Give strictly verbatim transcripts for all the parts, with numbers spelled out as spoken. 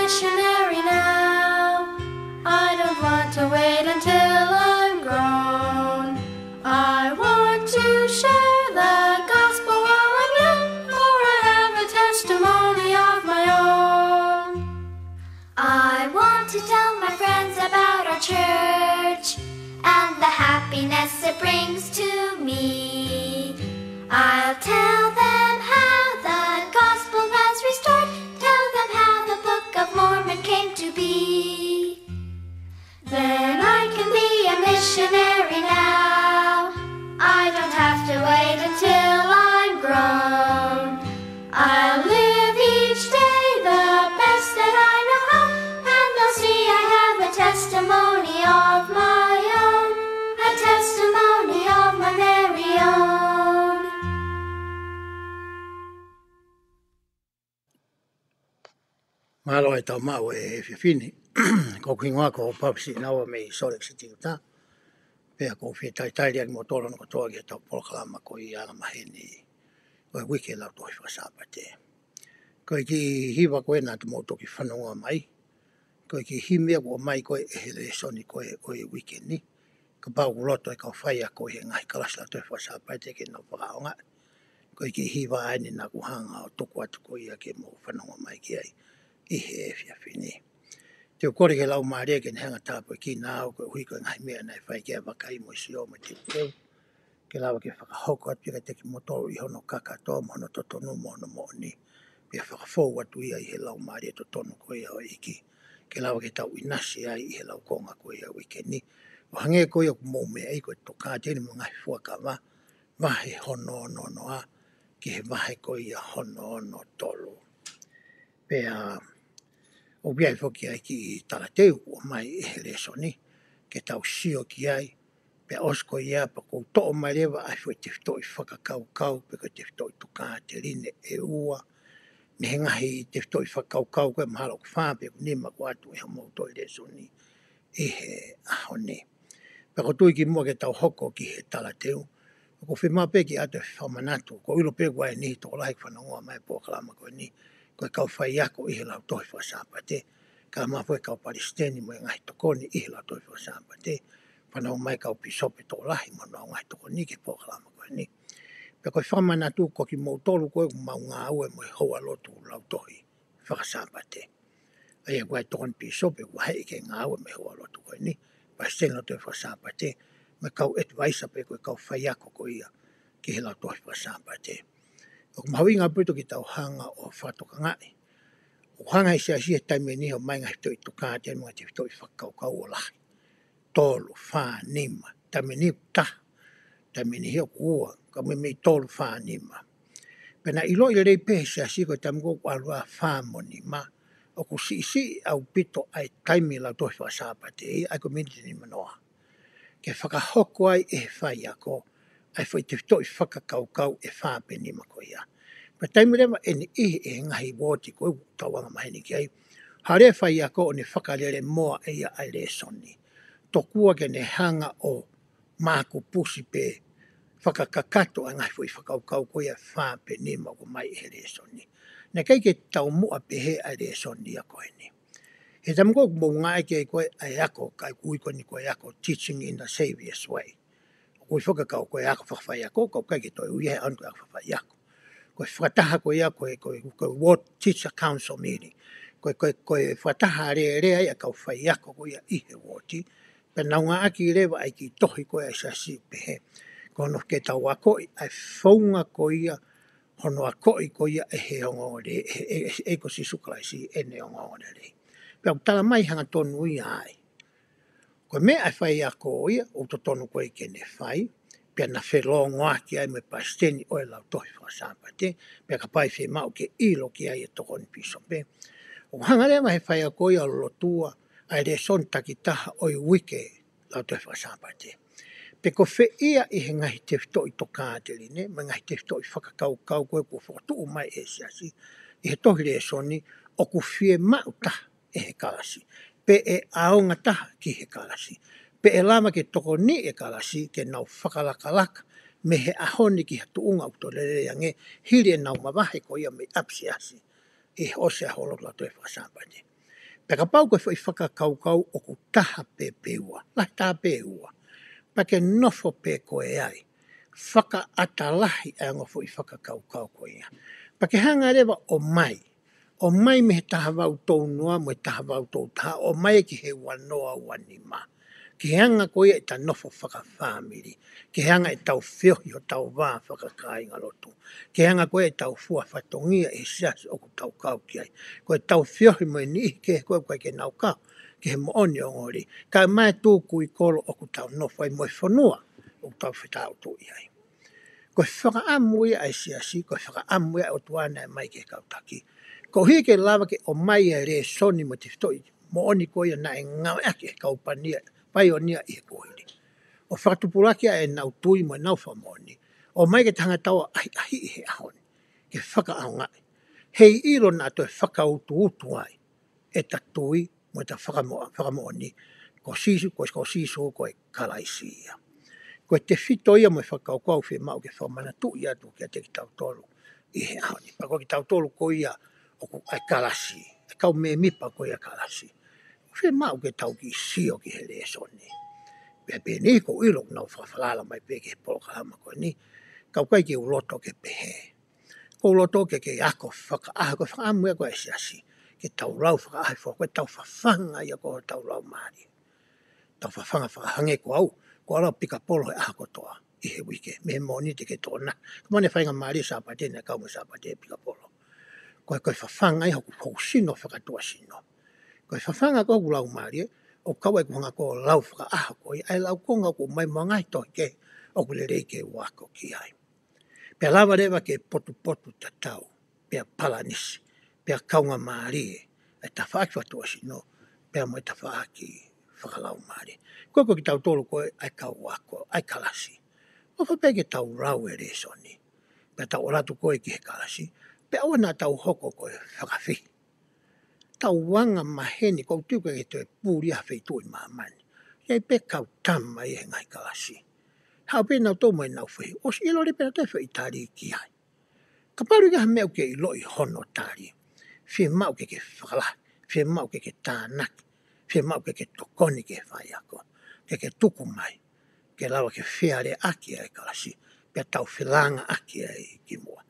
Missionary now. I don't want to wait until I'm grown. I want to share the gospel while I'm young, for I have a testimony of my own. I want to tell my friends about our church and the happiness it brings to me. I'll tell them how the gospel has restored, tell them how the Book of Mormon came to be. Then I can be a missionary now. I don't have to wait until I'm grown. I'll live each day the best that I know how, and they'll see I have a testimony of my own, a testimony of my very own. Mālō e tau maʻu e efiafi ni. Ko hoku hingoa ko Papisi Naua mei Salt Lake City, Utah. Pea ʻoku ou fie talitali ʻa kimoutolu hono kotoa ki heʻetau polokalama ko ia ʻa e maheni ʻo e uike lautohi fakasāpate. Ko e kiʻi hiva ko ē naʻa mou toki fanongoa mai, ko e kiʻi himi ia kuo ʻomai ko ē ʻe he lēsoni ko ē ʻo e uike ni. Kapau ʻoku loto e kau faiako ʻi he ngaahi kalasi lautohi fakasāpate ke nau fakaʻaongaʻi, ko e kiʻi hiva eni naʻa ku hanga ʻo tuku atu ko ia ke mou fanongo mai ki ai ʻi he efiafi ni. Te u kole ki he Laumālie ke ne hanga ʻo tāpuekina au koeʻuhi ko e ngaahi meʻa naʻe fai ki ai e vakai mo e sio mo e teuteu, ke lava ke fakahoko atu ia kiate kimoutolu ʻi hono kakato mo hono totonu mo hono moʻoni. Pea fakafou atu ia ʻi he Laumālie totonu ko ia ʻo e ʻEiki, ke lava ke tau ʻinasi ai ʻi he laukonga ko ia ʻo e uike ni. ʻO hangē ko ia ʻoku mou meaʻi, ko e Tokāteline mo e Ngaahi Fuakava, vahe hono ono noa ki he vahe ko ia hono ono tolu. Pea ʻoku ʻi ai foki ʻa e kiʻi talateu kuo ʻomai ʻe he lēsoni ke tau sio ki ai. Pea ʻosi ko ia pea ʻoku ou toʻo mai leva ʻa e foʻi tefitoʻi fakakaukau pe ko e tefitoʻi tokāteline ʻe ua mei he ngaahi tefitoʻi fakakaukau ko ē mahalo ʻoku fā pe ʻoku nima kuo ʻoatu ʻe hoʻomou tohi lēsoni ʻi he ʻaho ni. Pea ʻoku ou tui kimuʻa ke tau hoko ki he talateu, ʻoku ou fiemaʻu pē ke ʻoatu e fakamanatu, ʻoku ou ʻilo pē ʻoku ʻi ai e niʻihi tokolahi ʻoku fanongoa mai he polokalama ko eni, ko e kau faiako ʻi he lautohi fakasāpate, kae ʻumaʻā foki e kau palesiteni mo e ngaahi tokoni ʻi he lautohi fakasāpate, fanongo mai e kau pīsope tokolahi mo honau ngaahi tokoni ki he polokalama ko eni. Pea ko e fakamanatu, ko kimoutolu ko ē ʻoku mou ngāue mo e houalotu lautohi fakasāpate. ʻA ia ʻoku ʻi ai e tokoni pīsope ʻoku vaheʻi ke ngāue mo e houalotu ko eni, palesiteni lautohi fakasāpate, mo e kau ʻetivaisa pe ko e kau faiako ko ia ki he lautohi fakasāpate. ʻOku mahuʻinga ʻaupito ke tau hanga ʻo fakatokangaʻi, ʻoku hanga ʻe he siasi he taimi ʻe niʻihi ʻo ʻomai e ngaahi tefitoʻi tokāteline mo e ngaahi tefitoʻi fakakaukau ʻo lahi. Tolu, fā, nima, taimi ʻe niʻihi ʻoku taha, taimi ʻe niʻihi ʻoku ua, kae meimei tolu, fā, nima. Pea naʻe ʻiloʻi lelei pē ʻe he siasi ko e taimi ko ē ʻoku ʻalu ai e fā mo e nima, ʻoku siʻisiʻi ʻaupito ʻa e taimi lautohi fakasāpate, ʻa ia ko e miniti ʻe nima noa, ke fakahoko ai ʻe he faiako ʻa e foʻi tefitoʻi fakakaukau ʻe fā pe nima ko ia. Pea taimi leva ʻe niʻihi ʻi he ngaahi uooti ko ē ʻoku tau anga maheni ki ai, hanga leva e faiako ʻo ne fakalelemoa ʻe ia ʻa e lēsoni, tokua ke ne hanga ʻo mākupusi pe fakakakato ʻa e ngaahi foʻi fakakaukau ko ia ʻe fā pe nima ʻoku ʻomai ʻe he lēsoni. Naʻe ʻikai ke taumuʻa pehē ʻa e lēsoni ia ko eni. He taimi ko ē ʻoku mou ngāueʻaki ai ko ē ʻa e ako, ʻa ia ʻoku ui ko eni ko e ako Teaching in the Saviour's Way. ʻOku ui foki e kau ko e ako fakafaiako, ka ʻoku ʻikai ke toe ui ia he ʻaho ni ko e ako fakafaiako. Ko e fakataha ko ia ko e, ko e, ko e Ward Teacher Council meeting. Ko e, ko e, ko e fakataha alēlea ia ʻa e kau faiako ko ia ʻi he uooti. Pea nau ngāueʻaki leva ʻa e kiʻi tohi ko ē ʻa e siasi ʻo pehē, ko hono ke tau akoʻi ʻa e founga ko ia hono akoʻi ko ia ʻe he ongoongolelei, ʻe, ʻe, ʻe, ʻe ko Sīsū Kalaisi ʻene ongoongolelei. Pea ʻoku tala mai hangatonu ia ai. Ko e meʻa ʻa e faiako ia ʻoku totonu ko ē ke ne fai, pea na felōngoaki ai mo e palesiteni ʻo e lautohi fakasāpate, pea kapau ʻe fiemaʻu ke ʻilo ki ai e tokoni pīsope, ʻoku hanga leva ʻe he faiako ia ʻo lotua ʻa e lēsoni takitaha ʻo e uike lautohi fakasāpate. Pe ko fē ia ʻi he ngaahi tefitoʻi tokāteline, mo e ngaahi tefitoʻi fakakaukau ko ē kuo fokotuʻu mai ʻe he siasi ʻi he tohi lēsoni, ʻoku fiemaʻu taha ʻe he kalasi, pe ʻe ʻaonga taha ki he kalasi, pe ʻe lava ke tokoniʻi e kalasi ke nau fakalakalaka mei he ʻaho ni ki ha tuʻunga ʻoku toe lelei ange, hili ʻenau mavahe ko ia mei ʻapisiasi ʻi he ʻosi ʻa e houalotu lautohi fakasāpate. Pea kapau ko e foʻi fakakaukau ʻoku taha pē pe ua, lahi taha pē ua, pea ke nofo pē koe ai, fakaʻata lahi ʻa e ongo foʻi fakakaukau ko ia. Pea ke hanga leva ʻo ʻomai, ʻomai mei he taha valu tolu noa mo e taha valu tolu taha, ʻomai ki he ua noa ua nima. Ki he anga ko ia ʻeta nofo fakafāmili, ki he anga ʻetau feohi hotau vā fakakāingalotu, ki he anga ko ia ʻetau fua fatongia ʻi he siasi ʻoku tau kau ki ai. Ko ʻetau feohi mo e niʻihi kehe ko ē ʻoku ʻikai ke nau kau ki he moʻoni ʻo e ongo lelei, kae ʻumaʻā e tukui kolo ʻoku tau nofo ai mo e fonua ʻoku tau fetaʻutuʻi ai. Ko e fakaʻamu ia ʻa e siasi, ko e fakaʻamu ia ʻa e ʻOtua naʻe ʻomai ki he kau taki, koeʻuhi ke lava ke ʻomai ʻa e lēsoni mo e tefitoʻi moʻoni ko ia naʻe ngāueʻaki ʻe he kau painia, paionia ʻi he kuohili, ʻo fakatupulaki ʻa ʻenau tui mo ʻenau fakamoʻoni, ʻomai ke tau hanga ʻo ʻahiʻahiʻi he ʻaho ni, ke fakaʻaongaʻi, heiʻilo naʻa toe fakautuutu ai ʻeta tui mo ʻeta fakamo-, fakamoʻoni ko Sīsū, ko, ko Sīsū ko e Kalaisi ia. Ko e tefito ia mo e fakakaukau fiemaʻu ke fakamanatuʻi atu kiate kitautolu ʻi he ʻaho ni. Pea ko kitautolu ko ia ʻoku ʻi he kalasi, ʻa e kau mēmipa ko ia ʻo e kalasi, fiemaʻu ke tau kiʻi sio ki he lēsoni. Pea pehē ni, ʻoku ou ʻilo ʻoku nau fakafalala mai pē ki he polokalama ko eni, ka ʻoku ʻikai ke u loto ke pehē. ʻOku ou loto ke ke ako fakaʻaho, ko e fakaʻamu ia ko ē ʻa e siasi, ke tau lau fakaʻaho foki, ko ʻetau fafanga ia ko ē hotau laumālie. Tau fafanga fakahangē ko au, ko au ʻalu ʻo pikapolo he ʻaho kotoa ʻi he uike, mei he Mōnite ki he Tokonaki. Ko e mane faingamālie Sāpate naʻe kau mo e Sāpate pikapolo. Ko e, ko e fafanga ia hoku, hoku sino fakatuʻasino. Ko e fafanga ko ē hoku laumālie, ʻo kau ai ko e hanga ko ē ʻo lau fakaʻaho ko ia ʻa e laukonga ʻoku ʻomai mo e ngaahi tohi kehe ʻoku lelei ke u ako ki ai. Pea lava leva ke potupotutatau, pea palanisi, pea kaungāmālie ʻa e tafaʻaki fakatuʻasino, pea mo e tafaʻaki fakalaumālie. Ko ē ko kitautolu ko ē ʻa e kau ako, ʻa e kalasi, ʻofa pē ke tau lau e lēsoni, pea tau ʻalu atu ko ē ki he kalasi, pea ʻoua naʻa tau hoko ko e fakafihi. Tau anga maheni, ʻoku ou tui ʻoku ʻikai ke toe puli ha feituʻu ʻi māmani. ʻI ai pē kau tama ʻi he ngaahi kalasi, haʻu pē nautolu mo ʻenau fehuʻi, ʻosi ʻilo lelei pē nautolu e foʻi tali ki ai. Kapau ʻoku ʻi ai ha meʻa ʻoku ke ʻiloʻi hono tali, fiemaʻu ke ke fakalahi, fiemaʻu ke ke tānaki, fiemaʻu ke ke tokoni ki he faiako, ke ke tuku mai, ke lava ke fealeaʻaki ʻa e kalasi, pea tau felangaʻaki ai ki muʻa.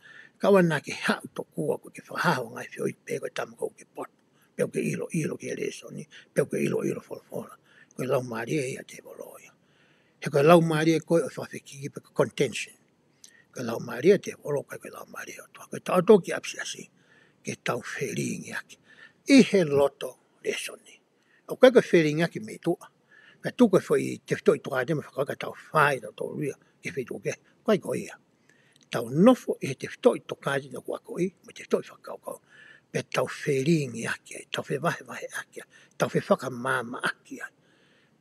Kae ʻoua naʻa ke haʻu tokua ʻoku ke fakahaohaoa e ngaahi fehuʻi, pe ko e tama ʻoku ke poto, pe ʻoku ke ʻiloʻilo ki he lēsoni, pe ʻoku ke ʻiloʻilo folofola. Ko e laumālie ia ʻo e tēvolo ia. He ko e laumālie ko ē ʻo e fakafekiki pe ko e contention. Ko e laumālie ʻo e tēvolo, ʻikai ko e laumālie ʻo e ʻOtua. Ko ʻetau ʻalu atu ki ʻapisiasi, ke tau felingiʻaki ʻi he loto lēsoni. ʻOku ʻikai ko e felingiʻaki mei tuʻa, kae tuku e foʻi tefitoʻi tokāteline mo e fakakaukau ke tau fai tautolu ia ki he feituʻu kehe. ʻIkai ko ia. Tau nofo ʻi he tefitoʻi tokāteline ʻoku akoʻi, mo e tefitoʻi fakakaukau, pea tau felingiʻaki ai, tau fevahevaheʻaki ai, tau fefakamāmaʻaki ai.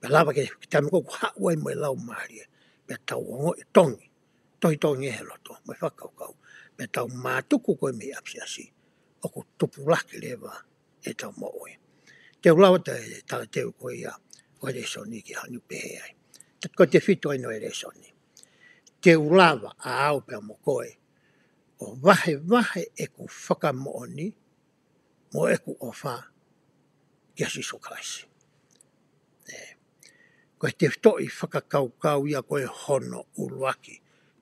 Pea lava ke, ke tau mako ku haʻu ai mo e laumālie, pea tau ongoʻi tongi, tohi tongi he loto mo e fakakaukau, pea tau mātuku ko ē mei ʻapisiasi, ʻoku tupulaki leva ʻetau moʻui. Te u lau atu e talateu ko ia ʻo e lēsoni ki he ʻaho ni, pehē ai. Ko e tefito eni ʻo e lēsoni. Te u lava ʻa au pea mo koe ʻo vahevahe ʻeku fakamoʻoni mo ʻeku ʻofa kia Sīsū Kalaisi. ʻE, ko e tefitoʻi fakakaukau ia ko ē hono ʻuluaki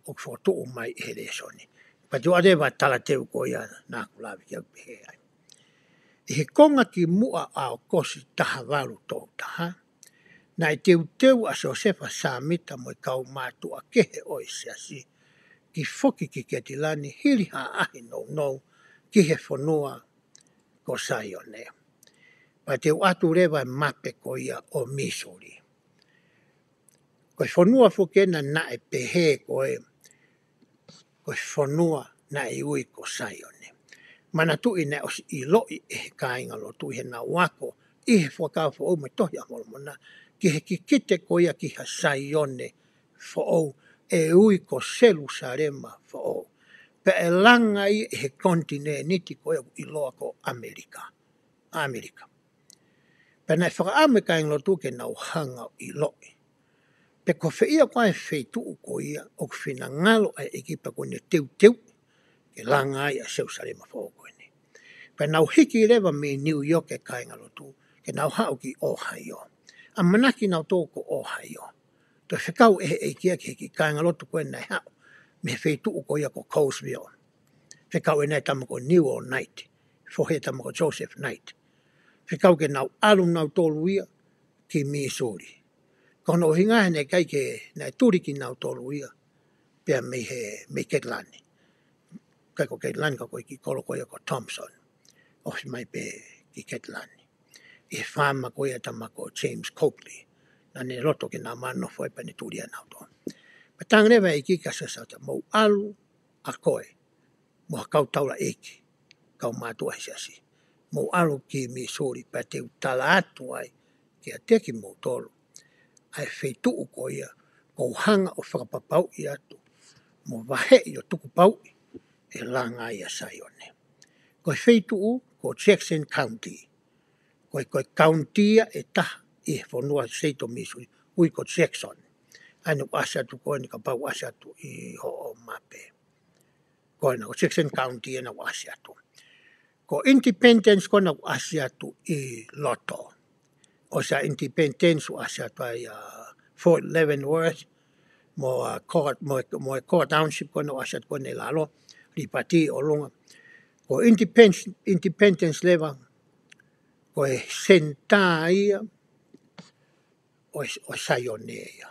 ʻoku fokotuʻu mai ʻi he lēsoni. Pea te u ʻoatu leva e talateu ko ia naʻa ku lave ki ai, pehē ai. ʻI he konga kimuʻa ʻo ʻAokosi taha valu tolu taha, naʻe teuteu ʻa Siosefa Sāmita mo e kau mātuʻa kehe ʻo e siasi ke foki ki Ketilani hili ha ʻaʻahi nounou ki he fonua ko Saione. Pea te u ʻoatu leva e mape ko ia ʻo Mīsuli. Ko e fonua foki ena naʻe pehē ko e, ko e fonua naʻe ui ko Saione. Manatuʻi naʻe ʻosi ʻiloʻi ʻe he kāingalotu ʻi heʻenau ako ʻi he Fuakava Foʻou mo e Tohi ʻa Molomona, ki he kikite ko ia ki ha Saione foʻou ʻe ui ko Selusalema Foʻou. Pea ʻe langa ia ʻi he konitinēniti ko ia ʻoku ʻiloa ko ʻAmelika. ʻAmelika. Pea naʻe fakaʻamu e kāingalotu ke nau hanga ʻo ʻiloʻi pe ko fē ia ko ā e feituʻu ko ia ʻoku finangalo ʻa e ʻEiki pea ko ʻene teuteu ke langa ai ʻa Selusalema Foʻou ko eni. Pea nau hiki leva mei New York e kāingalotu ke nau haʻu ki ʻOhaio. ʻAmanaki nautolu ko ʻOhaio. Toe fekau ʻe he ʻEiki ia ki he kiʻi kāingalotu ko ē naʻe haʻu mei he feituʻu ko ia ko Colesville. Fekau ʻe he tama ko Newell Knight, fohe tama ko Joseph Knight. Fekau ke nau ʻalu nautolu ia ki Missouri. Ko hono ʻuhinga he naʻe ʻikai ke, naʻe tuli kinautolu ia pea mei he, mei Ketilani. ʻIkai ko Ketilani, ka ko e kiʻi kolo ko ia ko Thompson. ʻOsi mai pē ki Ketilani. ʻI he faama ko ia tama ko James Copley. Naʻa ne loto ke nau manofo ai pea ne tuli ʻa nautolu. Pea talaange leva ʻe he ʻEiki kia Siosefa Sāmita, mou ʻalu ʻa koe mo ha kau taulaʻeiki, kau mātuʻa he siasi. Mou ʻalu ki Missouri pea te u tala atu ai kiate kimoutolu ʻa e feituʻu ko ia ʻoku ou hanga ʻo fakapapauʻi atu mo vaheʻi ʻo tukupauʻi ʻe langa ai ʻa Saione. Ko e feituʻu ko Jackson County. Ko e, ko e county ia ʻe taha ʻi he fonua state ʻo Missouri, ui ko Jackson. ʻA ia naʻa ku ʻasi atu ko eni, kapau ʻoku ʻasi atu ʻi hoʻo mape. Ko ena ko Jackson County ena naʻa ku ʻasi atu. Ko Independence ko ena naʻa ku ʻasi atu ʻi loto. ʻOsi ʻa Independence naʻa ku ʻasi atu ai ʻa Fort Leavenworth, mo ʻa Court, mo, mo Court Township ko ena naʻa ku ʻasi atu ko ena ʻi lalo, Liberty ʻi ʻolunga. Ko Independence, Independence leva, ko e senitā ia ʻo, ʻo Saione ia.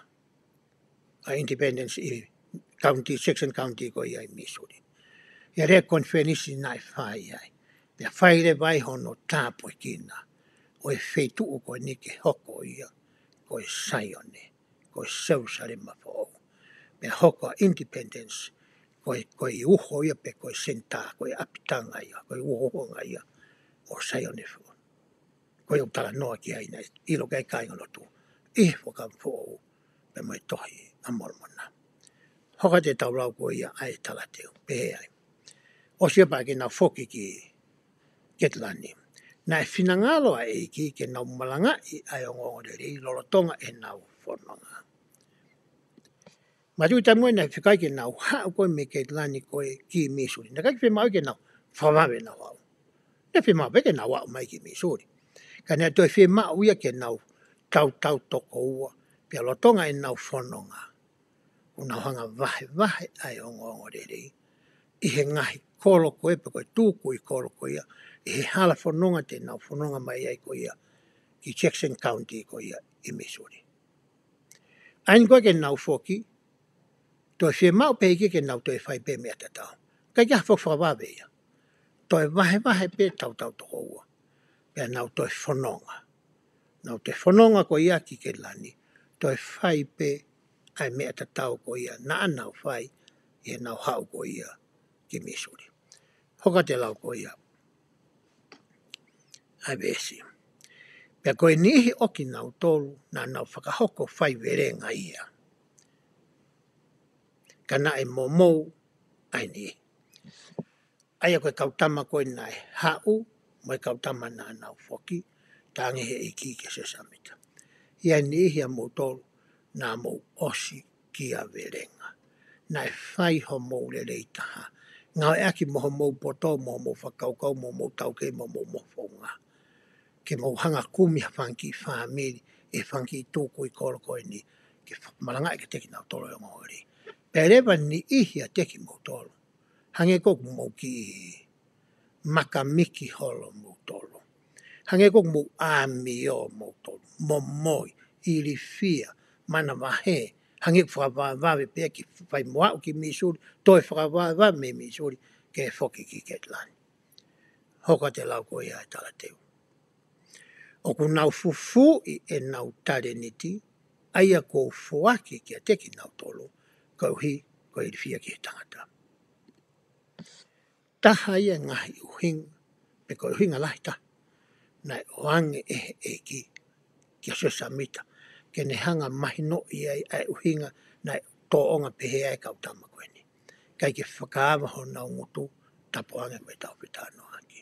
ʻA Independence ʻi County, Jackson County ko ia ʻi Missouri. ʻIa lea konifelenisi naʻe fai ai. Pea fai leva ai hono tāpuekina ʻo e feituʻu ko eni ke hoko ia ko e Saione, ko e Selusalema foʻou. Pea hoko ʻa Independence ko e, ko e uho ia pe ko e senitā, ko e ʻapitanga ia, ko e uho ia ʻo Saione foʻou. Ko ia ʻoku talanoa ki ai naʻe ʻilo ki ai kāingalotu ʻi he Fuakava Foʻou pea mo e Tohi ʻa Molomona. Hoko atu e tau lau ko ia ʻa e talateu, pehē ai. ʻOsi ia pea ke nau foki ki Ketilani, naʻe finangalo ʻa e ʻEiki ke nau malangaʻi ʻa e ongoongolelei lolotonga ʻenau fononga. Mātuʻaki taimi ko ē naʻe fekau ke nau haʻu ko ē mei Ketilani ko ē ki Missouri. Naʻe ʻikai ke fiemaʻu ke nau fakavave ʻenau aʻu. Naʻe fiemaʻu pē ke nau aʻu mai ki Missouri. Ka naʻe toe fiemaʻu ia ke nau tautau tokoua, pea lolotonga ʻenau fononga, ʻoku nau hanga vahevahe ʻa e ongoongolelei ʻi he ngaahi kolo ko ē pe ko e tukui kolo ko ia, ʻi he hala fononga te nau fononga mai ai ko ia ki Jackson County ko ia ʻi Missouri. ʻA eni ko ē ke nau foki, toe fiemaʻu pē ʻe he ʻEiki ke nau toe fai pē meʻa tatau. ʻIkai ke ʻi ai ha foki fakavave ia. Toe vahevahe pē tautau tokoua. Pea nau toe fononga. Nau toe fononga ko ia ki Ketilani, toe fai pē ʻa e meʻa tatau ko ia naʻa nau fai ʻi heʻenau haʻu ko ia ki Missouri. Hoko atu e lau ko ia ʻa e veesi. Pea ko e niʻihi ʻo kinautolu naʻa nau fakahoko faivelenga ia, ka naʻe momou ʻa e niʻihi. ʻA ia ko e kau tama ko ē naʻe haʻu, mo e kau tama naʻa nau foki, talaange ʻe he ʻEiki kia Siosefa Sāmita, ʻi ai e niʻihi ʻia moutolu naʻa mou ʻosi kia velenga. Naʻe fai homou lelei taha. Ngāueʻaki mo homou poto, mo homou fakakaukau, mo homou taukei, mo homou mofounga, ke mou hanga kumi ha fanga kiʻi fāmili, ʻi he fanga kiʻi tukui kolo ko eni, ke fa-, malangaʻi kiate kinautolu e ongoongolelei. Pea leva niʻihi ʻiate kimoutolu, hangē ko ʻoku mou kiʻi makamiki holo moutolu. Hangē ko ʻoku mou ʻāmio moutolu, momoi, ilifia, manavahē, hangē ʻoku fakavavevave pē ke fai mo aʻu ki Missouri, toe fakavavevave mei Missouri, ke foki ki Ketilani. Hoko atu e lau ko ia ʻa e talateu. ʻOku nau fufūʻi ʻenau talēniti, ʻa ia kuo u foaki kiate kinautolu, koeʻuhi ko e ilifia ki he tangata. Taha ia e ngaahi ʻuhinga, pe ko e ʻuhinga lahi taha naʻe ʻoange ʻe he ʻEiki kia Siosefa Sāmita, ke ne hanga mahinoʻi ai ʻa e ʻuhinga naʻe tōʻonga pehē ai e kau tama ko eni. ʻIkai ke fakaava honau ngutu, tapu ange mo ʻetau fetalanoaʻaki.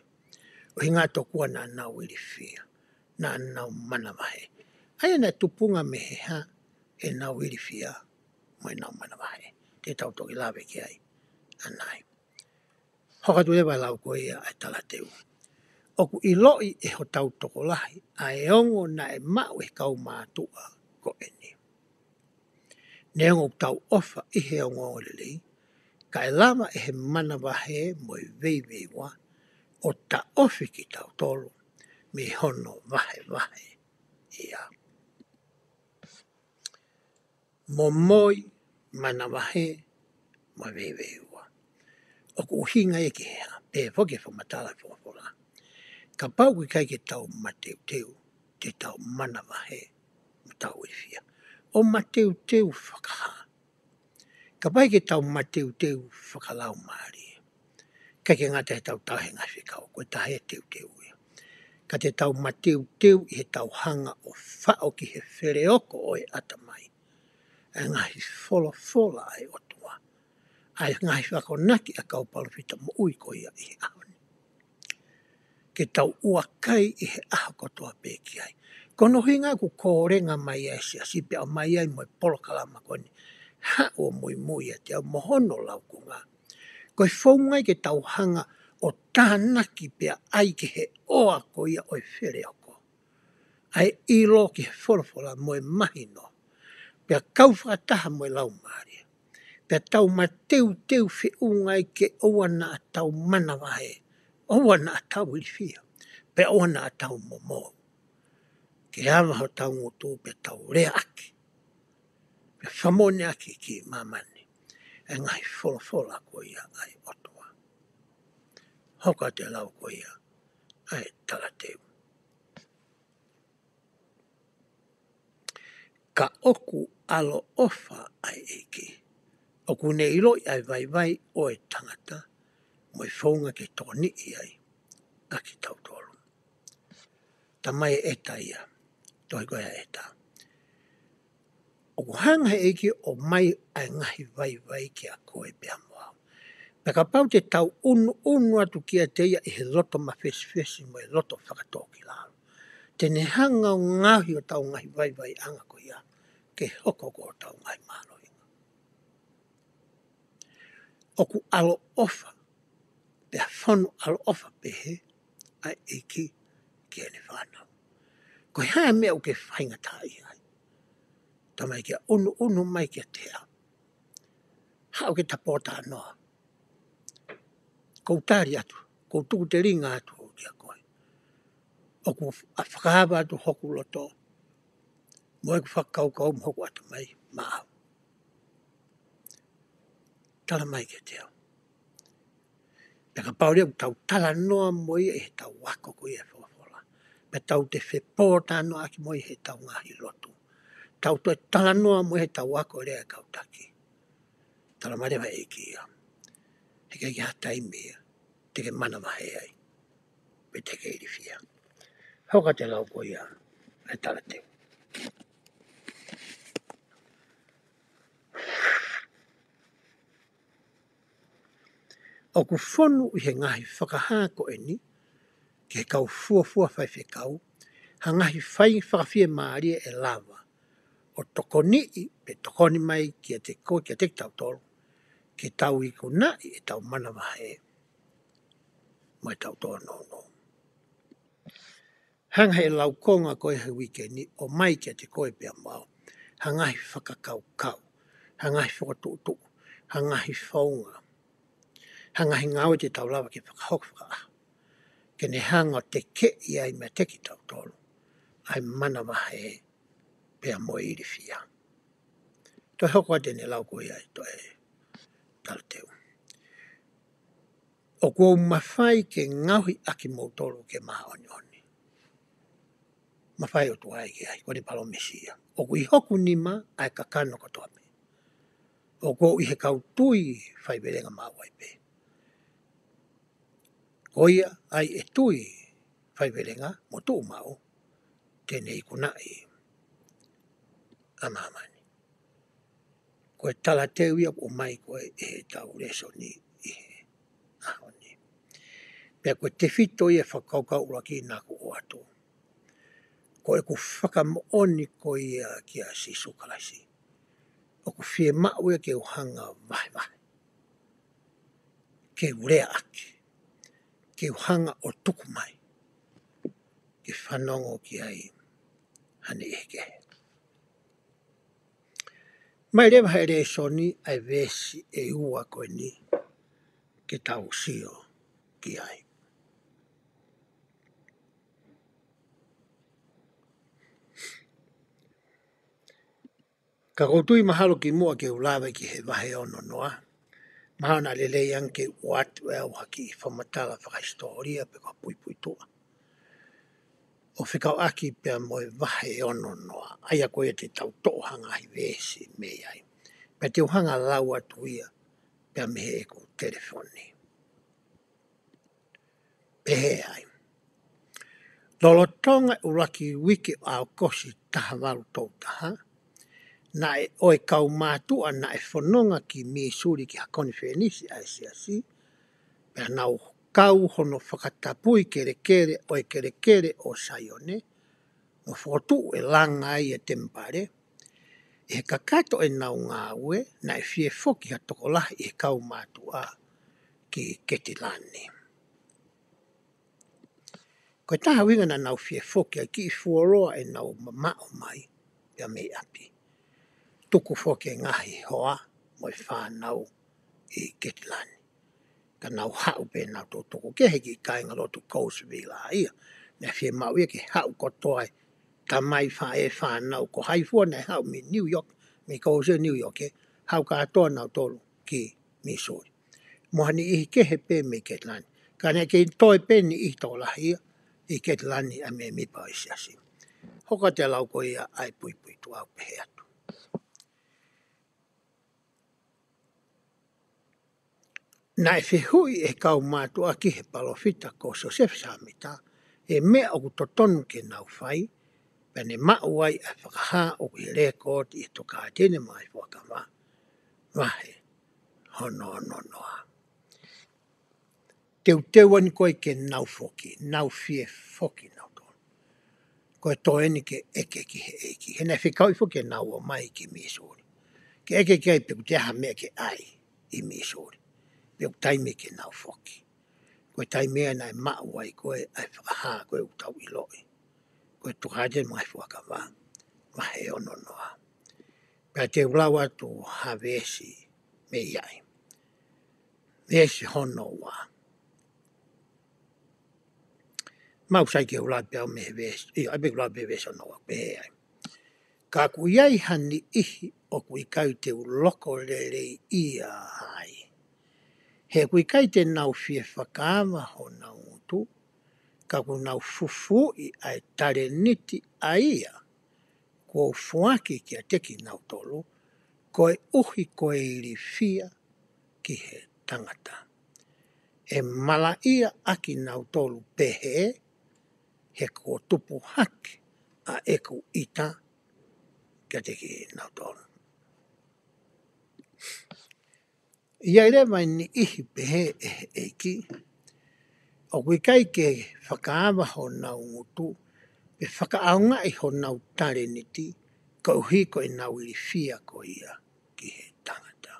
ʻUhinga tokua naʻa nau ilifia, naʻa nau manavahē. ʻA ia naʻe tupunga mei he hā ʻenau ilifia mo ʻenau manavahē? Te tau toki lave ki ai ʻanai. Hoko atu leva e lau ko ia ʻa e talateu. ʻOku ʻiloʻi ʻe hotau tokolahi ʻa e ongo naʻe maʻu ʻe he kau mātuʻa ko eni. Neongo ʻoku tau ʻofa ʻi he ongoongolelei, ka ʻe lava ʻe he manavahē mo e veiveiua ʻo taʻofi kitautolu mei hono vahevahe ia. Momoi, manavahē mo e veiveiua. ʻOku ʻuhinga ia ki he hā? Pehē foki e fakamatala folofola. Kapau ʻoku ʻikai ke tau mateuteu, te tau manavahē mo tau ilifia. ʻO mateuteu fakahā? Kapau ʻoku ʻikai ke tau mateuteu fakalaumālie, ʻikai ke ngata heʻetau tauhi e ngaahi fekau, ko e taha e teuteu ia. Ka te tau mateuteu ʻi heʻetau hanga ʻo faʻo ki he feleoko ʻo e ʻatamai ʻa e ngaahi folofola ʻa e ʻOtua, ʻa e ngaahi akonaki ʻa e kau palōfita moʻui ko ia ʻi he ʻaho ni. Ke tau ʻuakai ʻi he ʻaho kotoa pē ki ai. Ko hono ʻuhinga ʻoku kōlenga mai ai e siasi pea ʻomai ai mo e polokalama ko eni, haʻu ʻo muimui ʻiate au mo hono laukonga. Ko e founga ia ke tau hanga ʻo tānaki pea ʻai ki he ʻoa ko ia ʻo e feleoko ʻa e ʻilo ki he folofola mo e mahino, pea kau fakataha mo e Laumālie, pea tau mateuteu feʻunga ai ke ʻoua naʻa tau manavahē, ʻoua naʻa tau ilifia, pea ʻoua naʻa tau momou. Ke ava hotau ngutu pea tau leaʻaki, pea fakamoʻoniʻaki ki māmani ʻa e ngaahi folofola ko ia ʻa e ʻOtua. Hoko atu e lau ko ia ʻa e talateu. Ka ʻoku ʻaloʻofa ʻa e ʻEiki, ʻoku ne ʻiloʻi ʻa e vaivai ʻo e tangata mo e founga ke tokoniʻi ai ʻa kitautolu. Tamai ʻEta ia, tohi ko ia ʻa ʻEta. ʻOku hanga he ʻEiki ʻo ʻomai ʻa e ngaahi vaivai kiate koe pea mo au. Pea kapau te tau ʻunuʻunu atu kiate ia ʻi he loto mafesifesi mo e loto fakatōkilalo, te ne hanga ʻo ngaohi hotau ngaahi vaivaiʻanga ko ia ke hoko ko hotau ngaahi mālohinga. ʻOku ʻaloʻofa, pea fonu ʻaloʻofa pehē ʻa e ʻEiki ki heʻene fānau. Ko e hā e meʻa ʻoku ke faingataʻaʻia ai? Tamai, ke ʻunuʻunu mai kiate au. Haʻu ke ta pōtalanoa. Kou tali atu, kou tuku telinga atu kiate koe. ʻOku ou fakaava atu hoku loto mo ʻeku fakakaukau mo hoku ʻatamai maʻau. Tala mai kiate au. Pea kapau leva ʻoku tau talanoa mo ia ʻi heʻetau ako ko ia e folofola, pea tau toe fepōtalanoaʻaki mo ia ʻi heʻetau ngaahi lotu, tau toe talanoa mo ia ʻi heʻetau ako lea e kau taki, tala mai leva e ʻEiki ia, heʻikai ke ʻi ai ha taimi ia te ke manavahē ai pe te ke ilifia. Hoko atu e lau ko ia ʻa e talateu. ʻOku fonu ʻi he ngaahi fakahā ko eni ki he kau fuofua faifekau ha ngaahi fai fakafiemālie ʻe lava ʻo tokoniʻi pe tokoni mai kiate koe, kiate kitautolu, ke tau ikunaʻi ʻetau manavahē mo ʻetau tōnounou. Hanga he laukonga ko ia he uike ni ʻo ʻomai kiate koe pea mo au ha ngaahi fakakaukau, ha ngaahi fokotuʻutuʻu, ha ngaahi founga, ha ngaahi ngāue te tau lava ke fakahoko fakaʻaho, ke ne hanga ʻo tekeʻi ai meiate kitautolu ʻa e manavahē pea mo e ilifia. Toe hoko atu ʻene lau ko ia ʻa e talateu. ʻOku ou mafai ke ngaohi ʻa kimoutolu ke māʻoniʻoni. Mafai ʻOtua ia ke ʻai, ko ʻene palōmesi ia. ʻOku ʻi hoku nima ʻa e kakano kotoa pē. ʻOku ou ʻi he kau tui faivelenga maʻu ai pē. Ko ia ʻa ia ʻe tui faivelenga mo tuʻu maʻu, te ne ikunaʻi ʻa māmani. Ko e talateu ia ʻoku ʻomai ko ē ʻi heʻetau lēsoni ʻi he ʻaho ni. Pea ko e tefito ia e fakakaukau ʻuluaki naʻa ku ʻoatu. Ko ʻeku fakamoʻoni ko ia kia Sīsū Kalaisi, ʻoku fiemaʻu ia ke u hanga ʻo vahevahe, ke u leaʻaki, ke u hanga ʻo tuku mai, ke fanongo ki ai ha niʻihi kehe. Mai leva he lēsoni ʻa e veesi ʻe ua ko eni ke tau sio ki ai. Ka ʻoku ou tui mahalo kimuʻa ke u lave ki he vahe ono noa, mahalo naʻa lelei ange ke u ʻoatu ʻe au ha kiʻi fakamatala fakahisitōlia pe ko ha puipuituʻa ʻo fekauʻaki pea mo e vahe ono noa, ʻa ia ko ia te tau toʻo ha ngaahi veesi mei ai. Pea te u hanga ʻo lau atu ia pea mei heʻeku telefoni. Pehē ai. Lolotonga e ʻuluaki uike ʻo ʻAokosi taha valu tolu taha, naʻe ʻi ai e kau mātuʻa naʻe fononga ki Mīsuli ki ha konifelenisi ʻa e Siasi, pea nau kau hono fakatapui kelekele ʻo e kelekele ʻo Saione, mo fokotuʻu e langa ai e temipale. ʻI he kakato ʻenau ngāue, naʻe fie foki ha tokolahi ʻi he kau mātuʻa ki Ketilani. Ko e taha ʻuhinga naʻa nau fie foki ai, kiʻi fuoloa ʻenau mamaʻo mai ia mei ʻapi. Tuku foki e ngaahi hoa mo e fānau ʻi Ketilani. Ka nau haʻu pē nautolu, tuku kehe e kiʻi kāingalotu Colesville ia. Naʻe fiemaʻu ia ke haʻu kotoa e tamai, faʻē, fānau, ko hai fua naʻe haʻu mei New York, mei Colesville, New York, ē, haʻu kātoa nautolu ki Mīsuli. Mo ha niʻihi kehe pē mei Ketilani. Ka naʻe kei toe pē niʻihi tokolahi ia ʻi Ketilani ʻa e mēmipa ʻo e Siasi. Hoko atu e lau ko ia ʻa e puipuituʻa ʻo pehē atu. Naʻe fehuʻi ʻe he kau mātuʻa ki he palōfita ko Siosefa Sāmita e meʻa ʻoku totonu ke nau fai, pea ne maʻu ai ʻa e fakahā ʻoku ʻi he lēkooti ʻi he Tokāteline mo e Ngaahi Fuakava, vahe hono ono noa. Teuteu eni ko ē ke nau foki, nau fie foki nautolu. Ko e toe eni ke ʻeke ki he ʻEiki. He naʻe fekauʻi foki ke nau ō mai ki Mīsuli. Ke ʻeke ki ai pe ʻoku toe ʻi ai ha meʻa ke ʻai ʻi Mīsuli. Pe ʻoku taimi ke nau foki. Ko e taimi ia naʻe maʻu ai ko ē ʻa e fakahā ko ē ʻoku tau ʻiloʻi. Ko e Tokāteline mo e Ngaahi Fuakava, vahe ono noa. Pea te u lau atu ha veesi mei ai. Veesi hono ua. Mau sai ke u lau pē au mei he veesi, ʻio, ʻai pē ke u lau pē veesi hono ua, pehē ai. Ka ʻoku ʻi ai ha niʻihi ʻoku ʻikai te u loko leleiʻia ai. He ʻoku ʻikai te nau fie fakaava honau ngutu, ka ʻoku nau fufuuʻi ʻa e talēniti ʻa ia kuo u foaki kiate kinautolu, koeʻuhi ko e ilifia ki he tangata. ʻE malaʻia ʻa kinautolu pehē, he kuo tupu hake ʻa ʻeku ʻita kiate kinautolu. ʻI ai leva e niʻihi pehē ʻe he ʻEiki, ʻoku ʻikai ke fakaava honau ngutu, pe fakaʻaongaʻi honau talēniti, koeʻuhi ko ʻenau ilifia ko ia ki he tangata.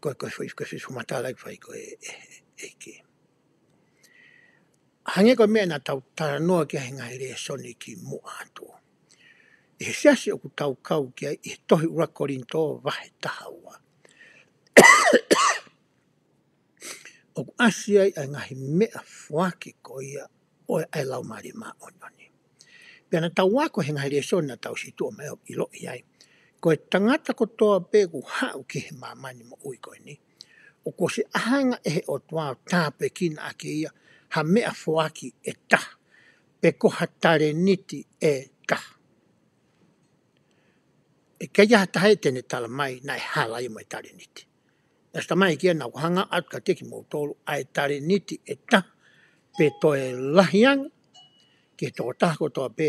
Ko e, ko e foʻi, ko e foʻi fakamatala ʻoku fai ko ē ʻe he ʻEiki. Hangē ko e meʻa naʻa tau talanoa ki ai he ngaahi lēsoni kimuʻa atu. ʻI he siasi ʻoku tau kau ki ai ʻi he tohi ʻuluaki Kolinitō vahe taha ua. ʻOku ʻasi ai ʻa e ngaahi meʻa foaki ko ia ʻo e ʻa e Laumālie Māʻoniʻoni. Pea naʻa tau ako he ngaahi lēsoni naʻa tau situʻa mai ʻo ʻiloʻi ai. Ko e tangata kotoa pē ʻoku haʻu ki he māmani moʻui ko eni, ʻoku ʻosi ʻohake ʻe he ʻOtua ʻo tāpuekina ʻaki ia ha meʻa foaki ʻe taha, pe ko ha talēniti ʻe taha. ʻIkai ha taha ia te ne tala mai naʻe hala ia mo e talēniti. Naʻe ʻosi talamai ʻe ia naʻa ku hanga atu kiate kimoutolu ʻa e talēniti ʻe taha, pe toe lahi ange, ki he tokotaha kotoa pē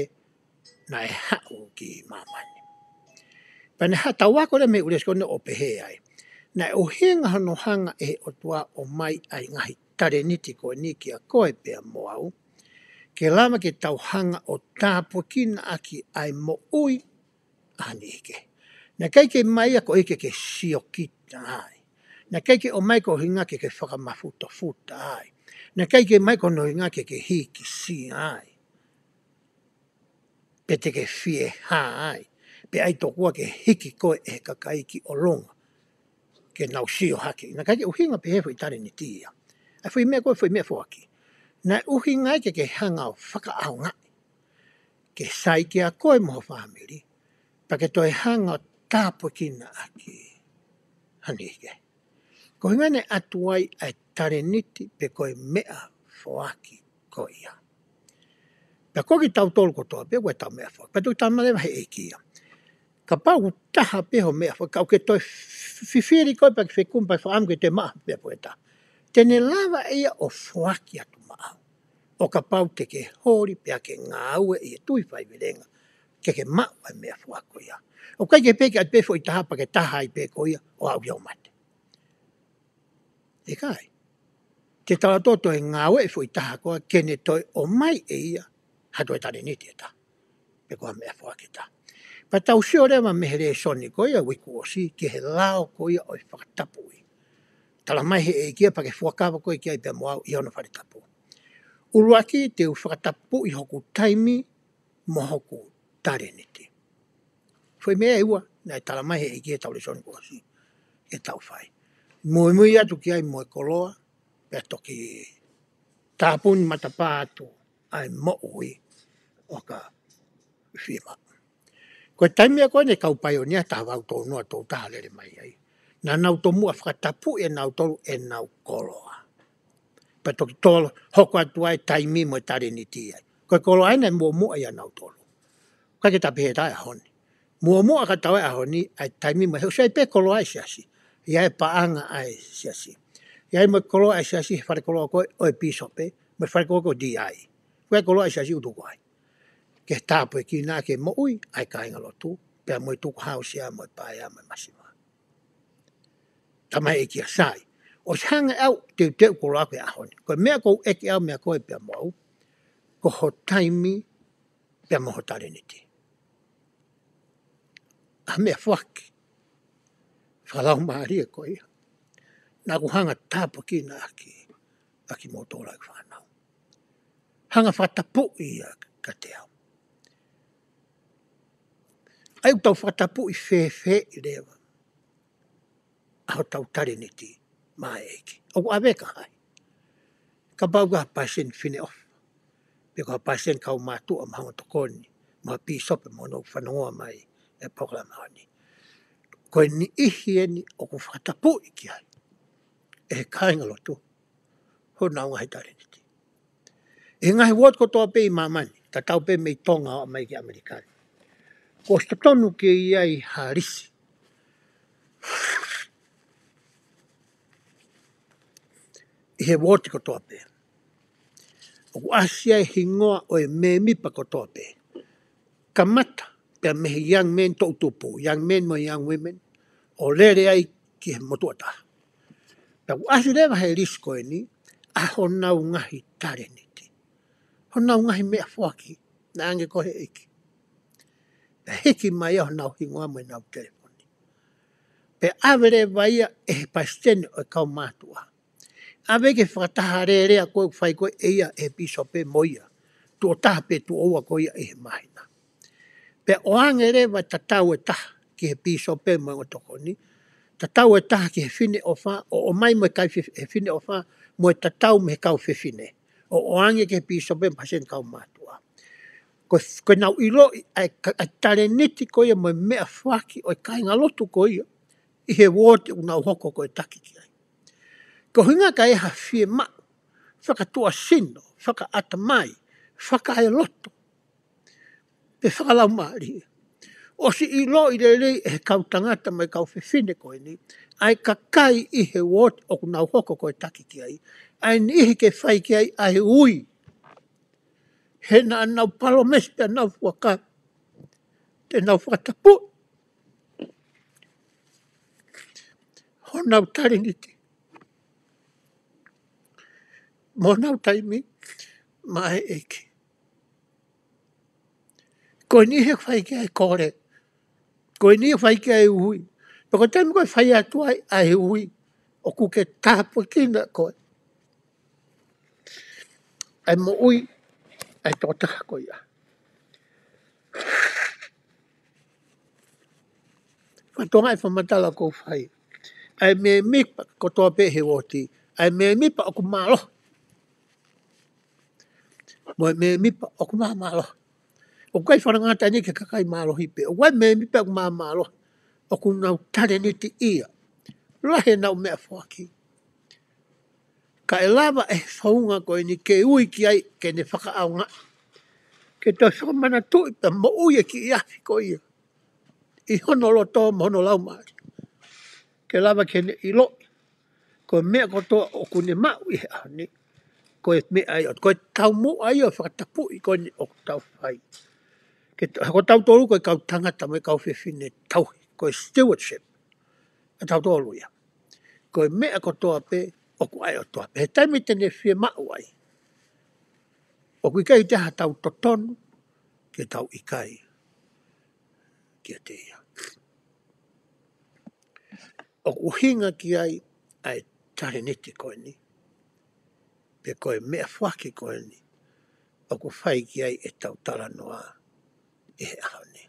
naʻe haʻu ki māmani. Pea naʻe haʻu, tau ako leva mei he ʻū lēsoni ko eni ʻo pehē ai. Naʻe ʻuhinga hono hanga ʻe he ʻOtua ʻo ʻomai ʻa e ngaahi talēniti ko eni kia koe pea mo au, ke lava ke tau hanga ʻo tāpuekina ʻaki ʻa e moʻui ʻa ha niʻihi kehe. Naʻe ʻikai ke ʻomai ia koeʻuhi ke ke siokita ai. Naʻe ʻikai ke ʻomai koeʻuhi ke ke fakamafutafuta ai. Naʻe ʻikai ke ʻomai ko hono ʻuhinga ke ke hīkisia ai, pe te ke fiehā ai, pe ʻai tokua ke hiki koe ʻe he kakai ki ʻolunga ke nau sio hake. Naʻe ʻikai ke ʻuhinga pehē e foʻi talēniti ia. ʻA e foʻi meʻa ko ē, foʻi meʻafoaki, naʻe ʻuhinga ai ke ke hanga ʻo fakaʻaongaʻi, ke sai kia koe mo ho fāmili, pea ke toe hanga ʻo tāpuekina ʻaki ha niʻihi kehe. Ko e ʻuhinga naʻe ʻatu ai ʻa e talēniti pe ko e meʻafoaki ko ia. Pea ko kitautolu kotoa pē ʻoku ʻi ai ʻetau meʻafoaki. Pea toki tala mai leva ʻe he ʻEiki ia, kapau ʻoku taha pē ho meʻafoaki, ka ʻoku ke toe fifili koe pea ke fekumi pea fakaʻamu ke toe maʻu ha meʻafoaki ʻe taha, te ne lava ʻe ia ʻo foaki atu maʻau, ʻo kapau te ke holi pea ke ngāue ʻi he tui faivelenga ke ke maʻu ʻa e meʻafoaki ko ia. ʻOku ʻikai ke pehē ke ʻatu pē foʻi taha pea ke taha ai pē ko ia ʻo aʻu ia ʻo mate. ʻIkai. Te tau toe ngāue e foʻi taha ko ia ke ne toe ʻomai ʻe ia ha toe talēniti ʻe taha, pe ko ha meʻafoaki ʻe taha. Pea tau sio leva mei he lēsoni ko ia uike kuo ʻosi ki he lao ko ia ʻo e fakatapui. Tala mai ʻe he ʻEiki ia pea ke fuakava koe ki ai pea mo au ʻi hono fale tapu. ʻUluaki, te u fakatapui hoku taimi mo hoku talēniti. Foʻi meʻa ʻe ua naʻe tala mai ʻe he ʻEiki ʻi heʻetau lēsoni kuo ʻosi ke tau fai. Muimui atu ki ai mo e koloa, pea toki tāpuni matapā atu ʻa e moʻui ʻoka fiemaʻu. Ko e taimi ko ē naʻe kau paionia taha valu tolu noa tolu taha lele mai ai, naʻa nau tomuʻa fakatapui ʻe nautolu ʻenau koloa, pea toki tolo hoko atu ai taimi mo e talēniti ai. Ko e koloa ʻeni naʻe muʻomuʻa ʻia nautolu. ʻIkai ke ta pehē ʻe taha ʻaho ni. Muʻomuʻa ka tau ʻi he ʻaho ni ʻa e taimi mo e, he ʻoku ʻi ai pē koloa ʻa e siasi. ʻI ai e paʻanga ʻa e siasi. ʻI ai mo e koloa ʻa e siasi he fale koloa ko ē ʻo e pīsope, mo e fale koloa ko ē ʻo e D I. ʻI ai e koloa ʻa e siasi ʻoku tuku ai ke tāpuekina ʻaki e moʻui ʻa e kāingalotu, pea mo e tukuhāusia mo e paea mo e masiva. Tala mai ʻe he ʻEiki ia, sai, ʻosi hanga ʻe au ʻo teuteu koloa ko ē he ʻaho ni. Ko e meʻa ʻoku ou ʻeke au meia koe pea mo au, ko ho taimi pea mo ho talēniti. ʻA e meʻafoaki fakalaumālie ko ia naʻa ku hanga ʻo tāpuekina ʻaki, ʻa kimoutolu ʻeku fānau. Hanga ʻo fakatapui ia kiate au. ʻA ia ʻoku tau fakatapui fēfeeʻi leva ʻa hotau talēniti maʻa e ʻEiki? ʻOku ʻave ki hai? Kapau ko ha palesiteni Fineʻofa, pe ko ha palesiteni kaumātuʻa mo ha ongo tokoni, mo ha pīsope mo hono fanongoa mai e polokalama ni, ko e niʻihi ʻeni ʻoku fakatapui ki ai ʻe he kāingalotu honau ngaahi talēniti. ʻI he ngaahi uooti kotoa pē ʻi māmani, tatau pē mei Tonga ʻo aʻu mai ki ʻAmelika ni, kuo ʻosi totonu ke ʻi ai ha lisi ʻi he uooti kotoa pē. ʻOku ʻasi ai e hingoa ʻo e mēmipa kotoa pē, kamata pē mei he young men toʻutupu, young men mo e young women, ʻo lele ai ki he motuʻa taha. Pea ʻoku ʻasi leva he lisi ko eni ʻa honau ngaahi talēniti, honau ngaahi meʻafoaki naʻe ʻoange ko ē ʻe he ʻEiki. Pea hiki mai ai honau hingoa mo ʻenau telefoni. Pea ʻave leva ia ʻe he palesiteni ʻo e kaumātuʻa, ʻave ki he fakataha alēlea ko ē ʻoku fai ko ē ʻe ia ʻe he pīsope mo ia, tuʻo taha pe tuʻo ua ko ia ʻi he māhina. Pea ʻoange leva e tatau ʻe taha ki he pīsope mo e ongo tokoni, tatau ʻe taha ki he Fineʻofa, ʻo ʻomai mo e kau fe-, he Fineʻofa, mo e tatau mei he kau fefine, ʻo ʻoange ki he pīsope mo e palesiteni kaumātuʻa. Ko, ko ʻenau ʻiloʻi ʻa e ka-, ʻa e talēniti ko ia mo e meʻafoaki ʻo e kāingalotu ko ia ʻi he uooti ʻoku nau hoko ko ē ʻo taki ki ai. Ko e ʻuhinga ka ʻi ai ha fiemaʻu fakatuʻasino, fakaʻatamai, fakaeloto, pe fakalaumālie, ʻosi ʻiloʻi lelei ʻe he kau tangata mo e kau fefine ko eni ʻa e kakai ʻi he uooti ʻoku nau hoko ko ē ʻo taki ki ai, ʻa e niʻihi ke fai ki ai ʻa e ui. He naʻa nau palōmesi pea nau fuakava te nau fakatapui honau talēniti mo honau taimi maʻa e ʻEiki. Ko e niʻihi ʻe fai ki ai e kole, ko e niʻihi ʻe fai ki ai e ui. Pea ko e taimi ko ē ʻe fai atu ai ʻa e ui, ʻoku ke tāpuekina koe. ʻa e moʻui ʻa e tokotaha ko ia. Fakatonga e fakamatala ʻoku ou fai. ʻA e mēmipa kotoa pē he uooti, ʻa e mēmipa ʻoku mālohi, mo e mēmipa ʻoku māmālohi. ʻOku ʻikai fakangatangata ia ki he kakai mālohi pē. ʻOku ʻi ai e mēmipa ʻoku māmālohi, ʻoku nau talēniti ia, lahi ʻenau meʻafoaki. Ka ʻe lava ʻe he founga ko eni ke ui ki ai ke ne fakaʻaongaʻi, ke toe fakamanatuʻi pea moʻui e kiʻi afi ko ia ʻi hono loto mo hono laumālie. Ke lava ke ne ʻiloʻi ko e meʻa kotoa ʻoku ne maʻu ʻi he ʻaho ni, ko e meʻa ia, ko e taumuʻa ia ʻo e fakatapui ko eni ʻoku tau fai. Ke to-, ko tautolu ko e kau tangata mo e kau fefine tauhi, ko e stewardship ʻa tautolu ia. Ko e meʻa kotoa pē ʻoku ʻa e ʻOtua pē. He taimi te ne fiemaʻu ai, ʻoku ʻikai te ha tau totonu ke tau ʻikai kiate ia. ʻOku ʻuhinga ki ai ʻa e talēniti ko eni, pe ko e meʻafoaki ko eni ʻoku fai ki ai ʻetau talanoa ʻi he ʻaho ni.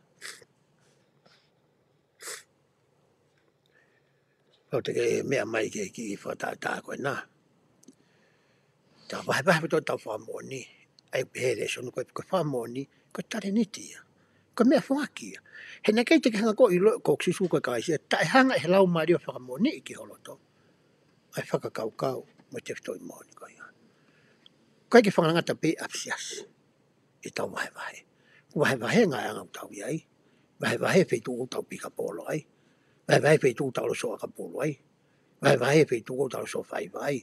Pau te ke meʻa mai ki he kiʻi fakatātā ko ena. Tau vahevahe pē ʻetau fakamoʻoni. ʻA ia pehē lēsoni ko e, ko e fakamoʻoni, ko e talēniti ia. Ko e meʻafoaki ia. He naʻe ʻikai te ke hanga koe ʻo ʻiloʻi ko Sīsū ko e Kalaisi ia, taʻe hanga ʻe he Laumālie ʻo fakamoʻoniʻi ki ho loto ʻa e fakakaukau mo e tefitoʻi moʻoni ko ia. ʻIkai ke fakangatangata pē ʻapisiasi ʻetau vahevahe. ʻOku vahevahe ngaahi anga ʻoku tau ʻi ai. Vahevahe feituʻu ʻoku tau pikapolo ai. Vahevahe feituʻu ʻoku tau ʻalu ʻo sio ʻakapulu ai. Vahevahe feituʻu ʻoku tau ʻalu ʻo sio faiva ai.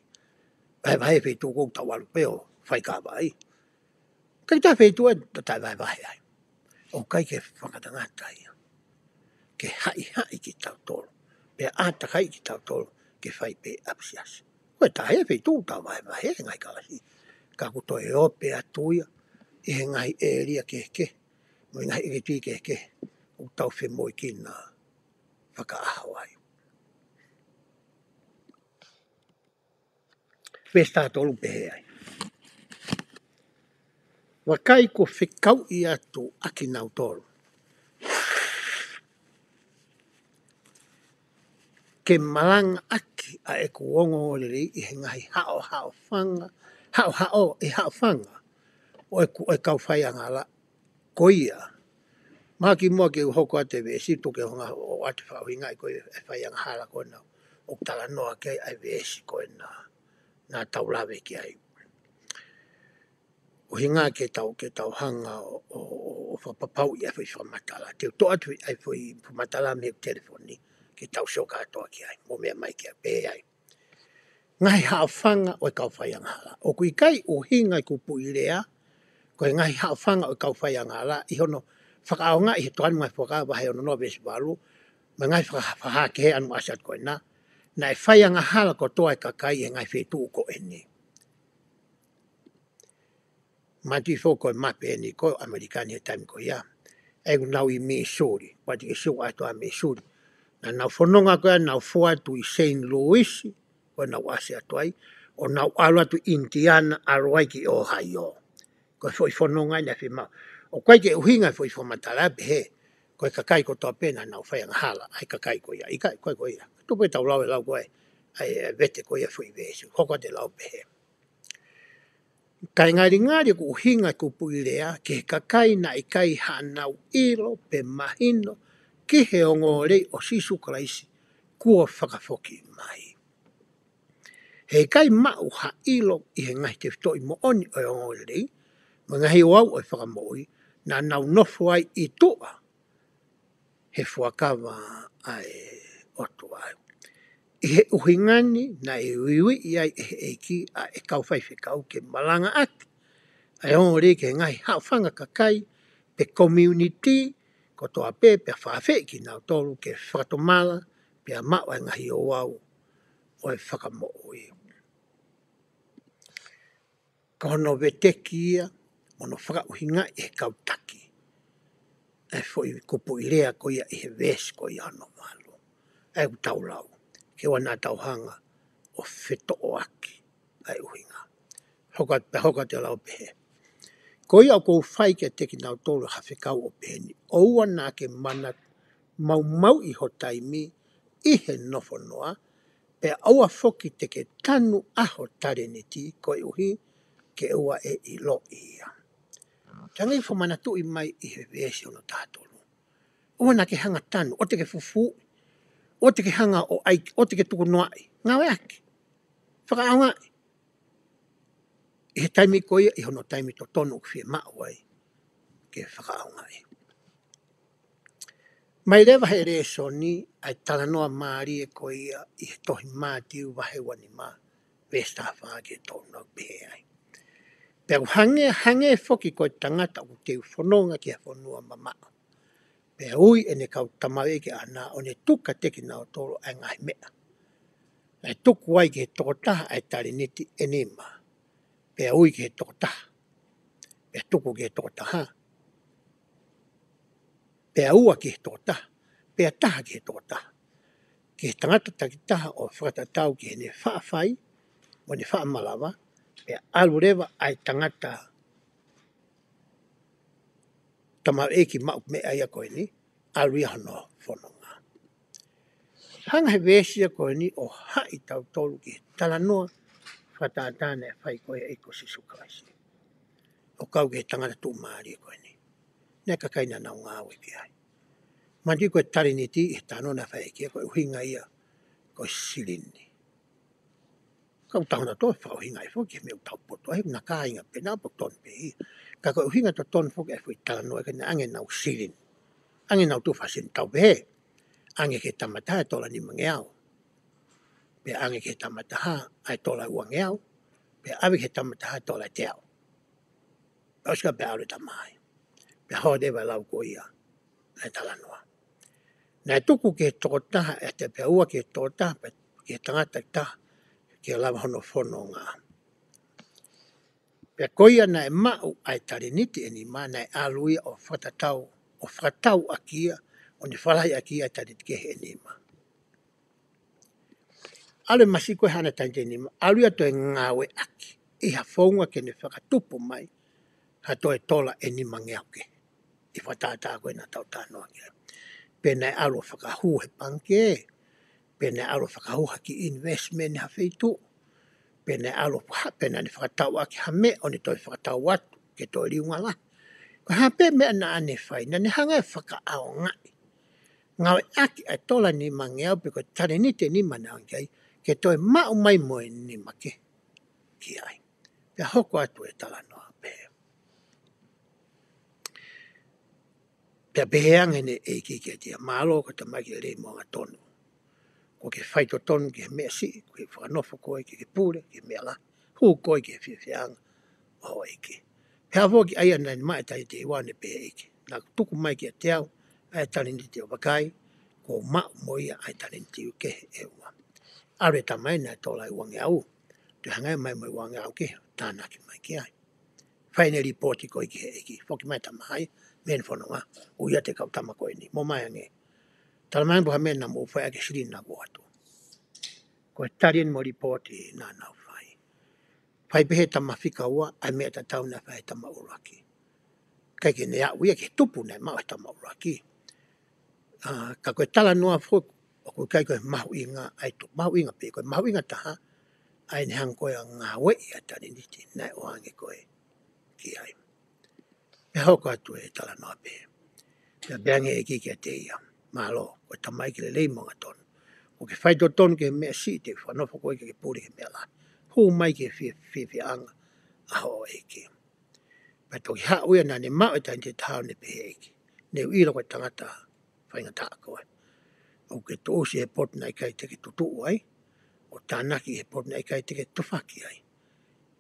Vahevahe feituʻu ʻoku tau ʻalu pē ʻo fai kava ai. ʻIkai ke toe feituʻu ʻe taʻe vahevahe ai. ʻOku ʻikai ke fakangatangata ia ke haʻihaʻi kitautolu, pea ʻātakaiʻi kitautolu ke fai pē ʻapisiasi. Ko e taha ia e feituʻu ʻoku tau vahevahe he ngaahi kalasi. Ka ʻoku toe ope atu ia ʻi he ngaahi ʻēlia kehekehe, mo e ngaahi ʻeikitī kehekehe ʻoku tau femoʻuekina fakaʻaho ai. Veesi taha tolu pehē ai: Vakai, kuo fekauʻi atu ʻa kinautolu ke malangaʻaki ʻa ʻeku ongoongolelei ʻi he ngaahi haʻohaʻofanga, haʻohaʻo, ʻi he haʻofanga ʻo ʻeku, ʻo e kau faiangahala ko ia. Mahalo kimuʻa ke u hoko atu e veesi, tuku ke u hanga ʻo ʻoatu e fakaʻuhingaʻi ko e faiangahala ko ena ʻoku talanoa ki ai ʻa e veesi ko ena naʻa tau lave ki ai. ʻUhinga ke tau, ke tau hanga ʻo, ʻo, ʻo, ʻo fakapapauʻi ʻa e foʻi fakamatala. Te u toʻo atu ʻa e foʻi fakamatala mei he telefoni ke tau sio kātoa ki ai, mo meʻa mai ki ai pē ai. Ngaahi haʻofanga ʻo e kau faiangahala. ʻOku ʻikai ʻuhinga e kupuʻi lea ko e ngaahi haʻofanga ʻo e kau faiangahala ʻi hono fakaʻaongaʻi he Tokāteline mo e Ngaahi Fuakava vahe ono noa veesi valu, mo e ngaahi fakahā kehe ʻa ʻAnumu ʻAsi atu ko ena, naʻe faiangahala kotoa e kakai ʻi he ngaahi feituʻu ko eni. Mahalo ʻoku ke mape eni ko ʻAmelika ni he taimi ko ia. ʻA ia ʻoku nau ʻi Missouri, pea te ke sio atu ʻa Missouri. Naʻa nau fononga ko ia, nau fua atu ʻi Saint Louis, ko ʻenau ʻasi atu ai, ʻo nau ʻalu atu ʻi Indiana, ʻalu ai ki Ohio. Ko e foʻi fononga ia naʻe fiemaʻu. ʻOku ʻikai ke ʻuhinga e foʻi fakamatala pehē ko e kakai kotoa pē naʻa nau faiangahala, ʻa e kakai ko ia. ʻIkai, ʻikai ko ia. Tuku pē ke tau lau e lau ko ē, ʻa e, ʻa e vete ko ia e foʻi veesi. Hoko atu e lau pehē: Kae ngalingali ʻoku ʻuhinga e kupuʻi lea ki he kakai naʻe ʻikai haʻanau ʻilo pe mahino ki he ongoongolelei ʻo Sīsū Kalaisi kuo fakafoki mai. He ʻikai maʻu ha ʻilo ʻi he ngaahi tefitoʻi moʻoni ʻo e ongoongolelei mo e ngaahi ouau ʻo e fakamoʻui naʻa nau nofo ai ʻi tuʻa he fuakava ʻa e ʻOtua. ʻI he ʻuhinga ni naʻe uiuiʻi ai ʻe he ʻEiki ʻa e kau faifekau ke malangaʻaki ʻa e ongoongolelei ki he ngaahi haʻofanga kakai pe community kotoa pē, pea fakaafeʻi kinautolu ke fakatomala pea maʻu ʻa e ngaahi ouau ʻo e fakamoʻui. Ka ko hono veteki ia mo hono fakaʻuhingaʻi ʻe he kau taki ʻa e foʻi kupuʻi lea ko ia ʻi he veesi ko ia hono valu, ʻa ia ʻoku tau lau, ke ʻoua naʻa tau hanga ʻo fetoʻoaki ʻa e ʻuhinga. Hoko atu, pea hoko atu e lau pehē: Ko ia ʻoku ou fai kiate kinautolu ha fekau ʻo pehē ni, ʻoua naʻa ke mana maumauʻi ho taimi ʻi he nofonoa, pea ʻoua foki te ke tanu ʻa ho talēniti koeʻuhi ke ʻoua ʻe ʻiloʻi ia. Tangi fakamanatuʻi mai ʻi he veesi hono taha tolu. ʻOua naʻa ke hanga tanu, ʻoua te ke fufū, ʻoua te ke hanga ʻo ʻai, ʻoua te ke tukunoaʻi, ngāueʻaki, fakaʻaongaʻi. ʻI he taimi ko ia, ʻi hono taimi totonu ʻoku fiemaʻu ai ke fakaʻaongaʻi. Mai leva he lēsoni ʻa e talanoa mālie ko ia ʻi he tohi Mātiu vahe ua nima, veesi taha fā ki he tolu, naʻe pehē ai: Pea ʻoku hangē, hangē foki ko e tangata ʻoku teu fononga ki ha fonua mamaʻo. Pea ui ʻene kau tamaioʻeiki ʻaʻana ʻo ne tuku kiate kinautolu ʻa e ngaahi meʻa. Naʻe tuku ai ki he tokotaha ʻa e talēniti ʻe nima, pea ui ki he tokotaha, pea tuku ki he tokotaha, pea ua ki he tokotaha, pea taha ki he tokotaha, ki he tangata takitaha ʻo fakatatau ki heʻene faʻa fai mo ʻene faʻa malava, pea ʻalu leva ʻa e tangata tamaioʻeiki maʻu meʻa ia ko eni, ʻalu ia hono fononga. Hanga he veesi ia ko eni ʻo haʻi tautolu ki he talanoa fakatātā naʻe fai ko ia ʻe he ʻEiki ko Sīsū Kalaisi ʻo kau ki he tangata tuʻumālie ko eni. Naʻe ʻi ai e kakai naʻa nau ngāue ki ai. Manatuʻi ko e talēniti ʻi he talanoa naʻe fai ki ai, ko e ʻuhinga ia ko e silini. Ka ʻoku tau hanga ʻo fakaʻuhingaʻi foki he meʻa ʻoku tau poto ai, naʻa kāinga pē naʻa ʻoku tonu pē ia. Ka ko e ʻuhinga totonu foki ʻa e foʻi talanoa ʻikai ke ʻange ʻenau silini. ʻAnge ʻenau tufa silini, tau pehē, ʻange ki he tama ʻe taha e tola nimangeau, pea ʻange ki he tama ʻe taha ʻa e tola uangeau, pea ʻave ki he tama ʻe taha e tola ʻe teau. Pea ʻosi ka pea ʻalu e tama ai. Pea hoko atu e lau ko ia ʻa e talanoa. Naʻe tuku ki he tokotaha ʻe te pea ua ki he tokotaha, pea ki he tangata ʻe taha ke lava hono fononga. Pea ko ia naʻe maʻu ʻa e talēniti ʻe nima, naʻe ʻalu ia ʻo fakatatau, ʻo fakatau ʻaki ia, ʻo ne fakalahi ʻaki ia ʻa e talēniti kehe ʻe nima. ʻAlu e masiʻi ko ē haʻane talēniti ʻe nima, ʻalu ia ʻo toe ngāueʻaki ʻi ha founga ke ne fakatupu mai ha toe tola ʻe nimangeau kehe. ʻI he fakatātā ko ē naʻa tau talanoa ki ai. Pe naʻe ʻalu ʻo fakahū he pangikē, pe naʻe ʻalu ʻo fakahū ha kiʻi investment ha feituʻu, pe naʻe ʻalu ʻo faka-, pe naʻa ne fakatau ʻaki ha meʻa ʻo ne toe fakatau atu ke toe liunga lahi. Ko e hā pē meʻa naʻa ne fai, naʻa ne hanga ʻo fakaʻaongaʻi, ngāueʻaki ʻa e tola nimangeau pe ko e talēniti ʻe nima naʻe ʻoange ki ai, ke toe maʻu mai mo e nima kehe ki ai. Pea hoko atu e talanoa pehē. Pea pehē ange ʻene ʻeiki kiate ia, mālō ko e tamaiki lelei mo angatonu. Kuo ke faitotonu ki he meʻa siʻi, kuo ke fakanofo koe ke ke pule ki he meʻa lahi. Hū koe ki he fiefiaʻanga ʻo hoʻo ʻeiki. Pea foki ʻa ia naʻa ne maʻu e talēniti ʻe ua, ne pehē, ʻEiki, naʻa ku tuku mai kiate au ʻa e talēniti ʻe ua, vakai, kuo u maʻu mo ia ʻa e talēniti kehe ʻe ua. ʻAlu e tama ia naʻe tola uangeau, toe hanga mai mo e uangeau kehe ʻo tānaki mai ki ai. Fai ʻene lipooti ko ē ki he ʻeiki, foki mai e tama ia mei heʻene fononga, ui atu e kau tama ko eni, mou ō mai angē. Tala mai pe ko e hā e meʻa naʻa mou fai ʻaki e silini naʻa ku ʻoatu. Ko e tali eni mo e lipooti naʻa nau fai. Fai pē ʻe he tama fika ua ʻa e meʻa tatau naʻe fai ʻe he tama ʻuluaki. ʻIkai ke ne aʻu ia ki he tupu naʻe maʻu ʻe he tama ʻuluaki. ʻA, ka ko e talanoa foki, ʻoku ʻikai ko e mahuʻinga ʻa e tupu, mahuʻinga pē, ko e mahuʻinga taha ʻa ʻene hanga ko ē ʻo ngāueʻi ʻa e talēniti naʻe ʻoange ko ē ki ai. Pea hoko atu e talanoa pehē. Pea pehē ange e ʻeiki kiate ia, mālō, ko e tamaiki lelei mo angatonu. Kuo ke faitotonu ki he meʻa siʻi, te u fakanofo koe ke ke pule ki he meʻa lahi. Hū mai ki he fie-, fiefiaʻanga ʻa hoʻo ʻeiki. Pea toki haʻu ia naʻa ne maʻu e talēniti ʻe taha, ʻo ne pehē, ʻEiki, ne u ʻilo ko e tangata faingataʻa koe. ʻOku ke tuʻusi he potu naʻe ʻikai te ke tutuʻu ai, ʻo tānaki he potu naʻe ʻikai te ke tufaki ai.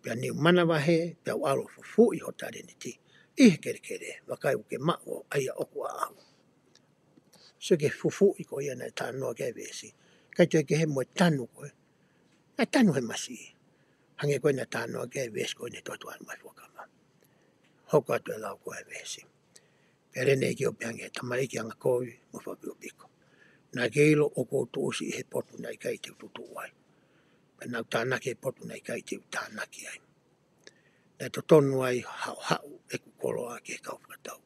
Pea ne u manavahē, pea u ʻalu ʻo fufuuʻi ho talēniti ʻi he kelekele, vakai, ʻoku ke maʻu ʻa ia ʻoku ʻaʻau. Sio ki he fufuuʻi ko ia naʻe talanoa ki ai e veesi. ʻIkai toe kehe mo e tanu ko ē. Naʻe tanu he masiʻi. Hangē ko ē naʻe talanoa ki ai e veesi ko ē naʻe tohi atu ʻanenai he Fuakava. Hoko atu e lau ko ē e veesi. Pea lea ʻene ʻeiki ʻo pehē ange, Tamaiki angakovi mo fakapikopiko. Naʻa ke ʻilo ʻoku ou tuʻusi ʻi he potu naʻe ʻikai te u tutuʻu ai. Pea naʻa ku tānaki he potu naʻe ʻikai te u tānaki ai. Pea totonu ai haʻu, haʻu ʻeku koloa ki he kau fakatau.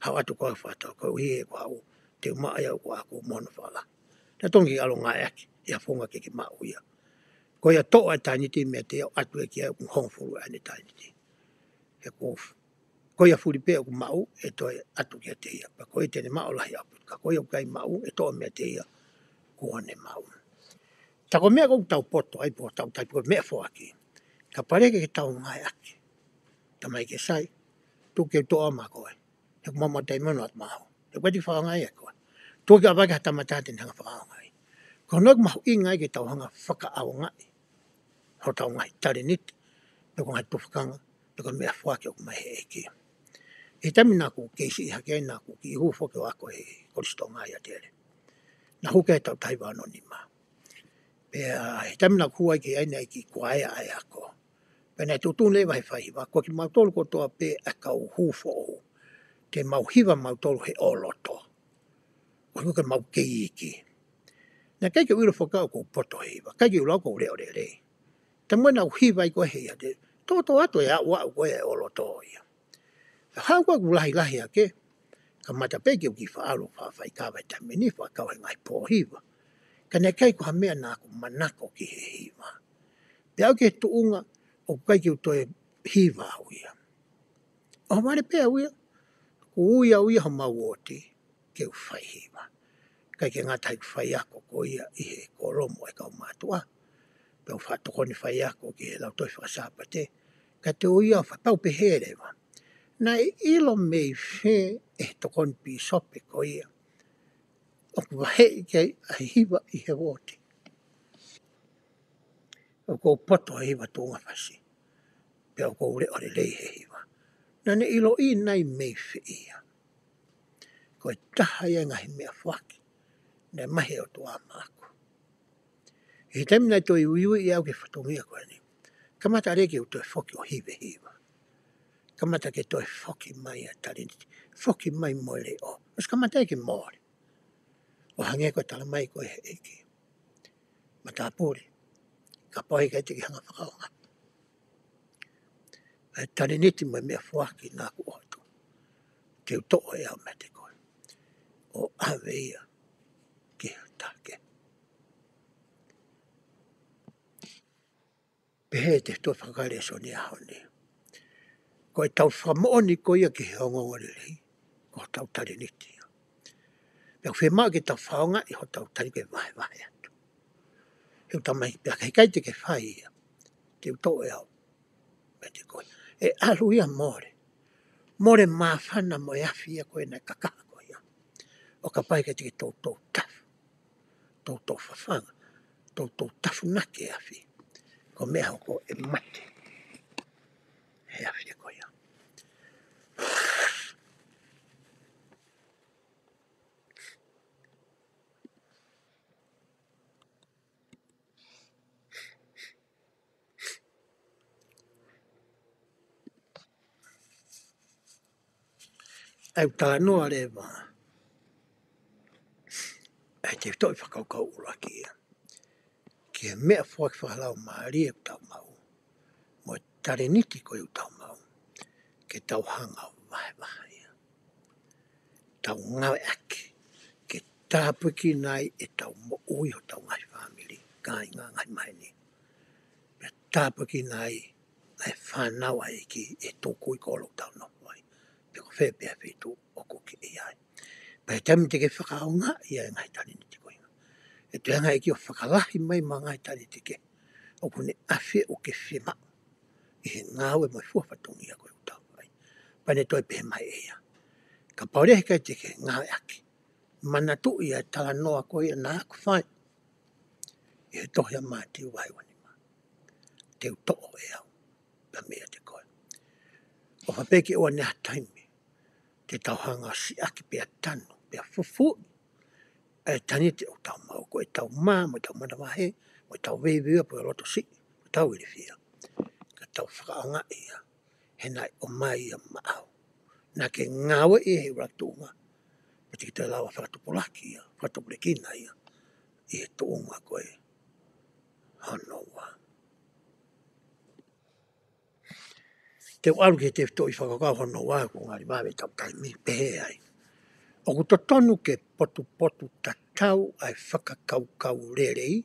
Haʻu atu ko e fakatau, koeʻuhi he ko au, te u maʻu ai ʻa ʻeku ako mo hono fakalahi. Naʻe totonu ke ʻalu ʻo ngāueʻaki, ʻi ha founga ke ke maʻu ia. Ko ia toʻo ʻa e tangiti meiate ia ʻo ʻoatu ia ki ai ʻoku hongofulu ʻene tangiti. He ko, ko ia fulipē ʻoku maʻu ʻe toe ʻoatu kiate ia. Pea ko ia te ne maʻu lahi ʻaupito. Ka ko ia ʻoku ʻikai maʻu ʻe toʻo meiate ia kuo ne maʻu. Tā ko e meʻa ʻoku tau poto ai, poto tau tai, ko e meʻafoaki. Kapau leva ke tau ngāueʻaki. Tamai ke sai, tuku ke u toʻo ʻa makoe. He ʻoku maʻu maʻu taimi ʻoku ʻoatu maʻau. He ʻoku ʻikai te u fakaʻaongaʻi ʻe koe. Tuku ke ʻave ki ha tama tatau te ne hanga ʻo fakaʻaongaʻi. Ko hono ʻoku mahuʻinga ai ke tau hanga ʻo fakaʻaongaʻi hotau ngaahi talēniti, pe ko e ngaahi tufakanga, pe ko e meʻafoaki ʻoku maʻu ʻe he ʻEiki. ʻI he taimi naʻá ku kei siʻi hake ai, naʻá ku kiʻi hū foki ʻo ako he kolisi Tonga ʻi ʻAtele. Naʻá ku hū ki ai he taʻu taha hiva ono nima. Pea ʻi he taimi naʻá ku hū ai ki ai naʻe ʻikai ke u ʻai ʻa e ako. Pea naʻe tuʻutuʻuni leva he faihiva, ko kimautolu kotoa pē ʻa e kau hū foʻou, te mau hiva mautolu he ʻōloto. ʻOku ʻikai ke mau kei iiki. Naʻe ʻikai ke u ʻilo foki au ʻoku ou poto he hiva, ʻikai ke u ʻilo au ʻoku ou leʻo lelei. Taimi naʻá ku hiva ai ko ē he ʻiate, tōtōatu e aʻuaʻu ko ē ʻa e ʻōloto ia. Pea haʻu ko ē ʻeku lahilahi hake, kamata pē ke u kiʻi faʻa ʻalu ʻo faʻa faikava he taimi ni, faʻa kau he ngaahi pō hiva. Ka naʻe ʻikai ko ha meʻa naʻá ku manako ki he hiva. Pea aʻu ki he tuʻunga ʻoku ʻikai ke u toe hiva au ia. ʻO vale pē au ia, kuo ui au ia homau uooti ke u fai hiva. ʻIkai ke ngata ai ʻeku faiako ko ia ʻi he kōlomu ʻo e kau mātuʻa. Pea u faʻa tokoni faiako ki he lautohi faka-Sāpate. Ka te u ʻai ʻo fakapapauʻi pē leva. Naʻe ʻilo mei fē ʻe he tokoni pīsope ko ia ʻoku vaheʻi ki ai ʻa e hiva ʻi he uooti. ʻOku ou poto he hiva tuʻunga fasi. Pea ʻoku ou leʻo lelei he hiva. Naʻá ne ʻiloʻi nai mei fē ia. Ko e taha ia e ngaahi meʻafoaki naʻe maʻu ʻe he ʻOtua maʻaku. ʻI he taimi naʻe toe uiuiʻi au ki he fatongia ko eni, kamata leva ke u toe foki ʻo hiva e hiva. Kamata ke toe foki mai ʻa e talēniti, foki mai mo e leʻo. ʻOsi kamata ia ke mole. ʻO hangē ko e talamai ko ē ʻe he ʻEiki. Matāpule, kapau ʻe ʻikai te ke hanga ʻo fakaʻaongaʻi ʻa e talēniti mo e meʻafoaki naʻá ku ʻoatu, te u toʻo ʻe au meiate koe ʻo ʻave ia ki he taha kehe. Pehē ʻe he tohi fakakalēsoni ʻaho ni, ko ʻetau fakamoʻoni ko ia ki he ongoongolelei, ko hotau talēniti ia. Pea ʻoku fiemaʻu ke tau fakaʻaongaʻi hotau talēniti ke vahevahe atu. He ʻoku talamai pē, ka ʻe ʻikai te ke fai ia, te u toʻo ʻe au meiate koe. ʻE ʻalu ia mole. Mole māfana mo e afi ia ko ē naʻe kakaha ko ia. ʻO kapau ʻe ʻikai te ke toutou tafu, toutou fafanga, toutou tafunaki e afi, ko e meʻa hoko ʻe mate he afi ko ia. ʻA e talanoa leva ʻa e tefitoʻi fakakaukau ʻuluaki ia ki he meʻafoaki fakalaumālie ʻoku tau maʻu, mo e talēniti ko ē ʻoku tau maʻu, ke tau hanga ʻo vahevahe ia. Tau ngāueʻaki ke tāpuekina ai ʻetau moʻui, hotau ngaahi fāmili, kāinga, ngaahi maheni. Pea tāpuekina ai ʻa e fānau ʻa e ʻEiki ʻi he tukui kolo ʻoku tau nofo ai. Pe ko fē pē ʻa e feituʻu ʻoku ke ʻi ai. Pea ʻi he taimi te ke fakaʻaongaʻi ai e ngaahi talēniti ko ia, ʻe toe hanga ʻe he ʻEiki ʻo fakalahi mai mo e ngaahi talēniti kehe ʻoku ne ʻafioʻi ʻoku ke fiemaʻu ʻi he ngāue mo e fua fatongia ko ē ʻoku tau fai. Pea ne toe pehē mai ʻe ia, kapau leva ʻe ʻikai te ke ngāueʻaki, manatuʻi ʻa e talanoa ko ia naʻá ku fai ʻi he tohi ʻa Mātiu vahe ua nima. Te u toʻo ʻe au pē meiate koe. ʻOfa pē ke ʻoua naʻa taimi te tau hanga ʻo siʻaki pea tanu, pea fufuuʻi ʻa e talēniti ʻoku tau maʻu, ko ʻetau mā, mo ʻetau manavahē, mo ʻetau veiveiua, pe ko e loto siʻi, mo ʻetau ilifia. Ka tau fakaʻaongaʻi ia, he naʻe ʻomai ia maʻau. Naʻá ke ngāueʻi he ʻuluaki tuʻunga, pea te ke toe lava fakatupulaki ia, fakatupulekina ia ʻi he tuʻunga ko ē hono ua. Te u ʻalu ki he tefitoʻi fakakaukau hono ua, ko e ngali vave ʻetau taimi, pehē ai: ʻOku totonu ke potupotutatau ʻa e fakakaukau lelei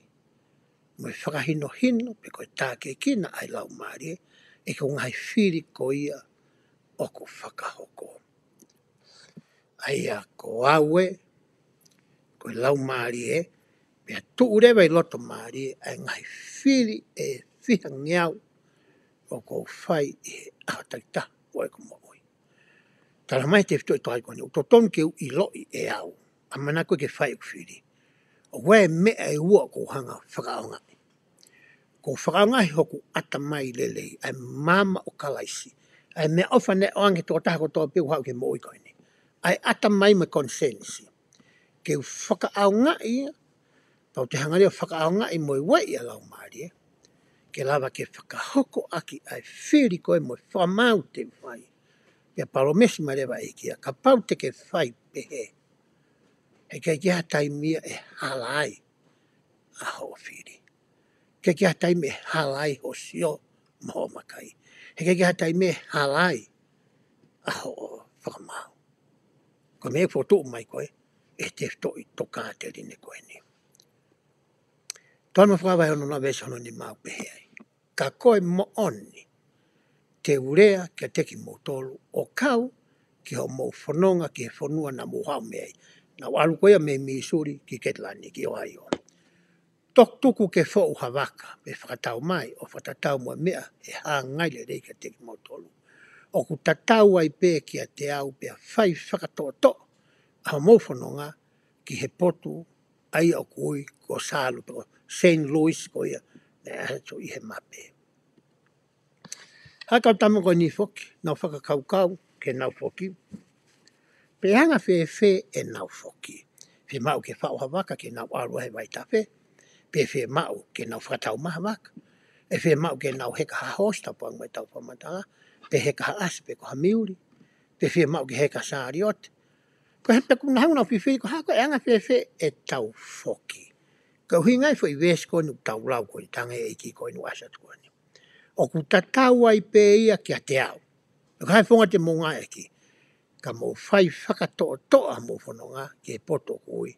mo e fakahinohino pe ko e tākiekina ʻa e laumālie ʻi he ngaahi fili ko ia ʻoku fakahoko. ʻA ia ko au ē, ko e laumālie, pea tuʻu leva ʻi loto mālie ʻa e ngaahi fili ʻe fihangeau ʻoku ou fai ʻi he ʻaho takitaha ʻo ʻeku moʻui. Talamai ʻe he tefitoʻi tokāteline ko eni, ʻoku totonu ke u ʻiloʻi ʻe au ʻa e manako ke fai ʻeku fili. ʻOku ʻi ai e meʻa ʻe ua ʻoku ou hanga fakaʻaongaʻi. ʻOku ou fakaʻaongaʻi hoku ʻatamai lelei, ʻa e maama ʻo Kalaisi, ʻa e meʻaʻofa naʻe ʻoange ki he tokotaha kotoa pē ʻoku haʻu ki he moʻui ko eni, ʻa e ʻatamai mo e konisēnisi. Ke u fakaʻaongaʻi ia, pea u toe hanga leva ʻo fakaʻaongaʻi mo e ueʻi ʻa e laumālie, ke lava ke fakahoko ʻaki ʻa e fili ko ē mo e fakamaau te u fai. Pea palōmesi mai leva ʻe ia, kapau te ke fai pehē, heʻikai ke ʻi ai ha taimi ia ʻe hala ai ʻa hoʻo fili. Heʻikai ke ʻi ai ha taimi ʻe hala ai hoʻo sio mo hoʻo vakai. Heʻikai ke ʻi ai ha taimi ʻe hala ai ʻa hoʻo fakamaau. Ko e meʻa ʻoku fokotuʻu mai ko ē ʻe he tefitoʻi tokāteline ko eni. Tolu Maʻake vahe hono nima veesi hono nima, ʻoku pehē ai: Ka ko e moʻoni, te u lea kiate kimoutolu ʻo kau ki hoʻomou fononga ki he fonua naʻa mou haʻu mei ai. Naʻa ku ʻalu ko ia mei Mīsuli ki Ketilani, ki ʻOhaiō. Toki tuku ke foʻu ha vaka, pea fakatau mai, ʻo fakatatau mo e meʻa ʻe hāngai lelei kiate kimoutolu. ʻOku tatau ai pē kiate au, pea fai fakatoʻotoʻo ʻa hoʻomou fononga ki he potu ʻa ia ʻoku ui ko Sālu, pe ko Saint Louis ko ia naʻe ʻasi ʻi he mape. Hā kau tama ko eni foki, nau fakakaukau ke nau foki. Pe ʻe anga fēfē ʻenau foki? Fiemaʻu ke faʻu ha vaka ke nau ʻalu ai he vaitafe? Pe fiemaʻu ke nau fakatau mai ha vaka? ʻE fiemaʻu ke nau heka ha hoosi, tapu ange mo ʻetau fakamatala, pe heka ha ʻasi, pe ko ha miuli? Pe fiemaʻu ke heka ha saliote? Ko e hā pē ʻoku nau hanga ʻo fifili, ko e hā, ko e anga fēfē ʻetau foki? Ko e ʻuhinga ia e foʻi veesi ko eni ʻoku tau lau ko eni, talaange ʻe he ʻEiki ko eni ʻoku ʻasi atu ko eni. ʻOku tatau ai pē ia kiate au. Ko e hā e founga te mou ngāueʻaki? Ka mou fai fakatoʻotoʻo ʻa hoʻomou fononga ki he potu ʻoku ui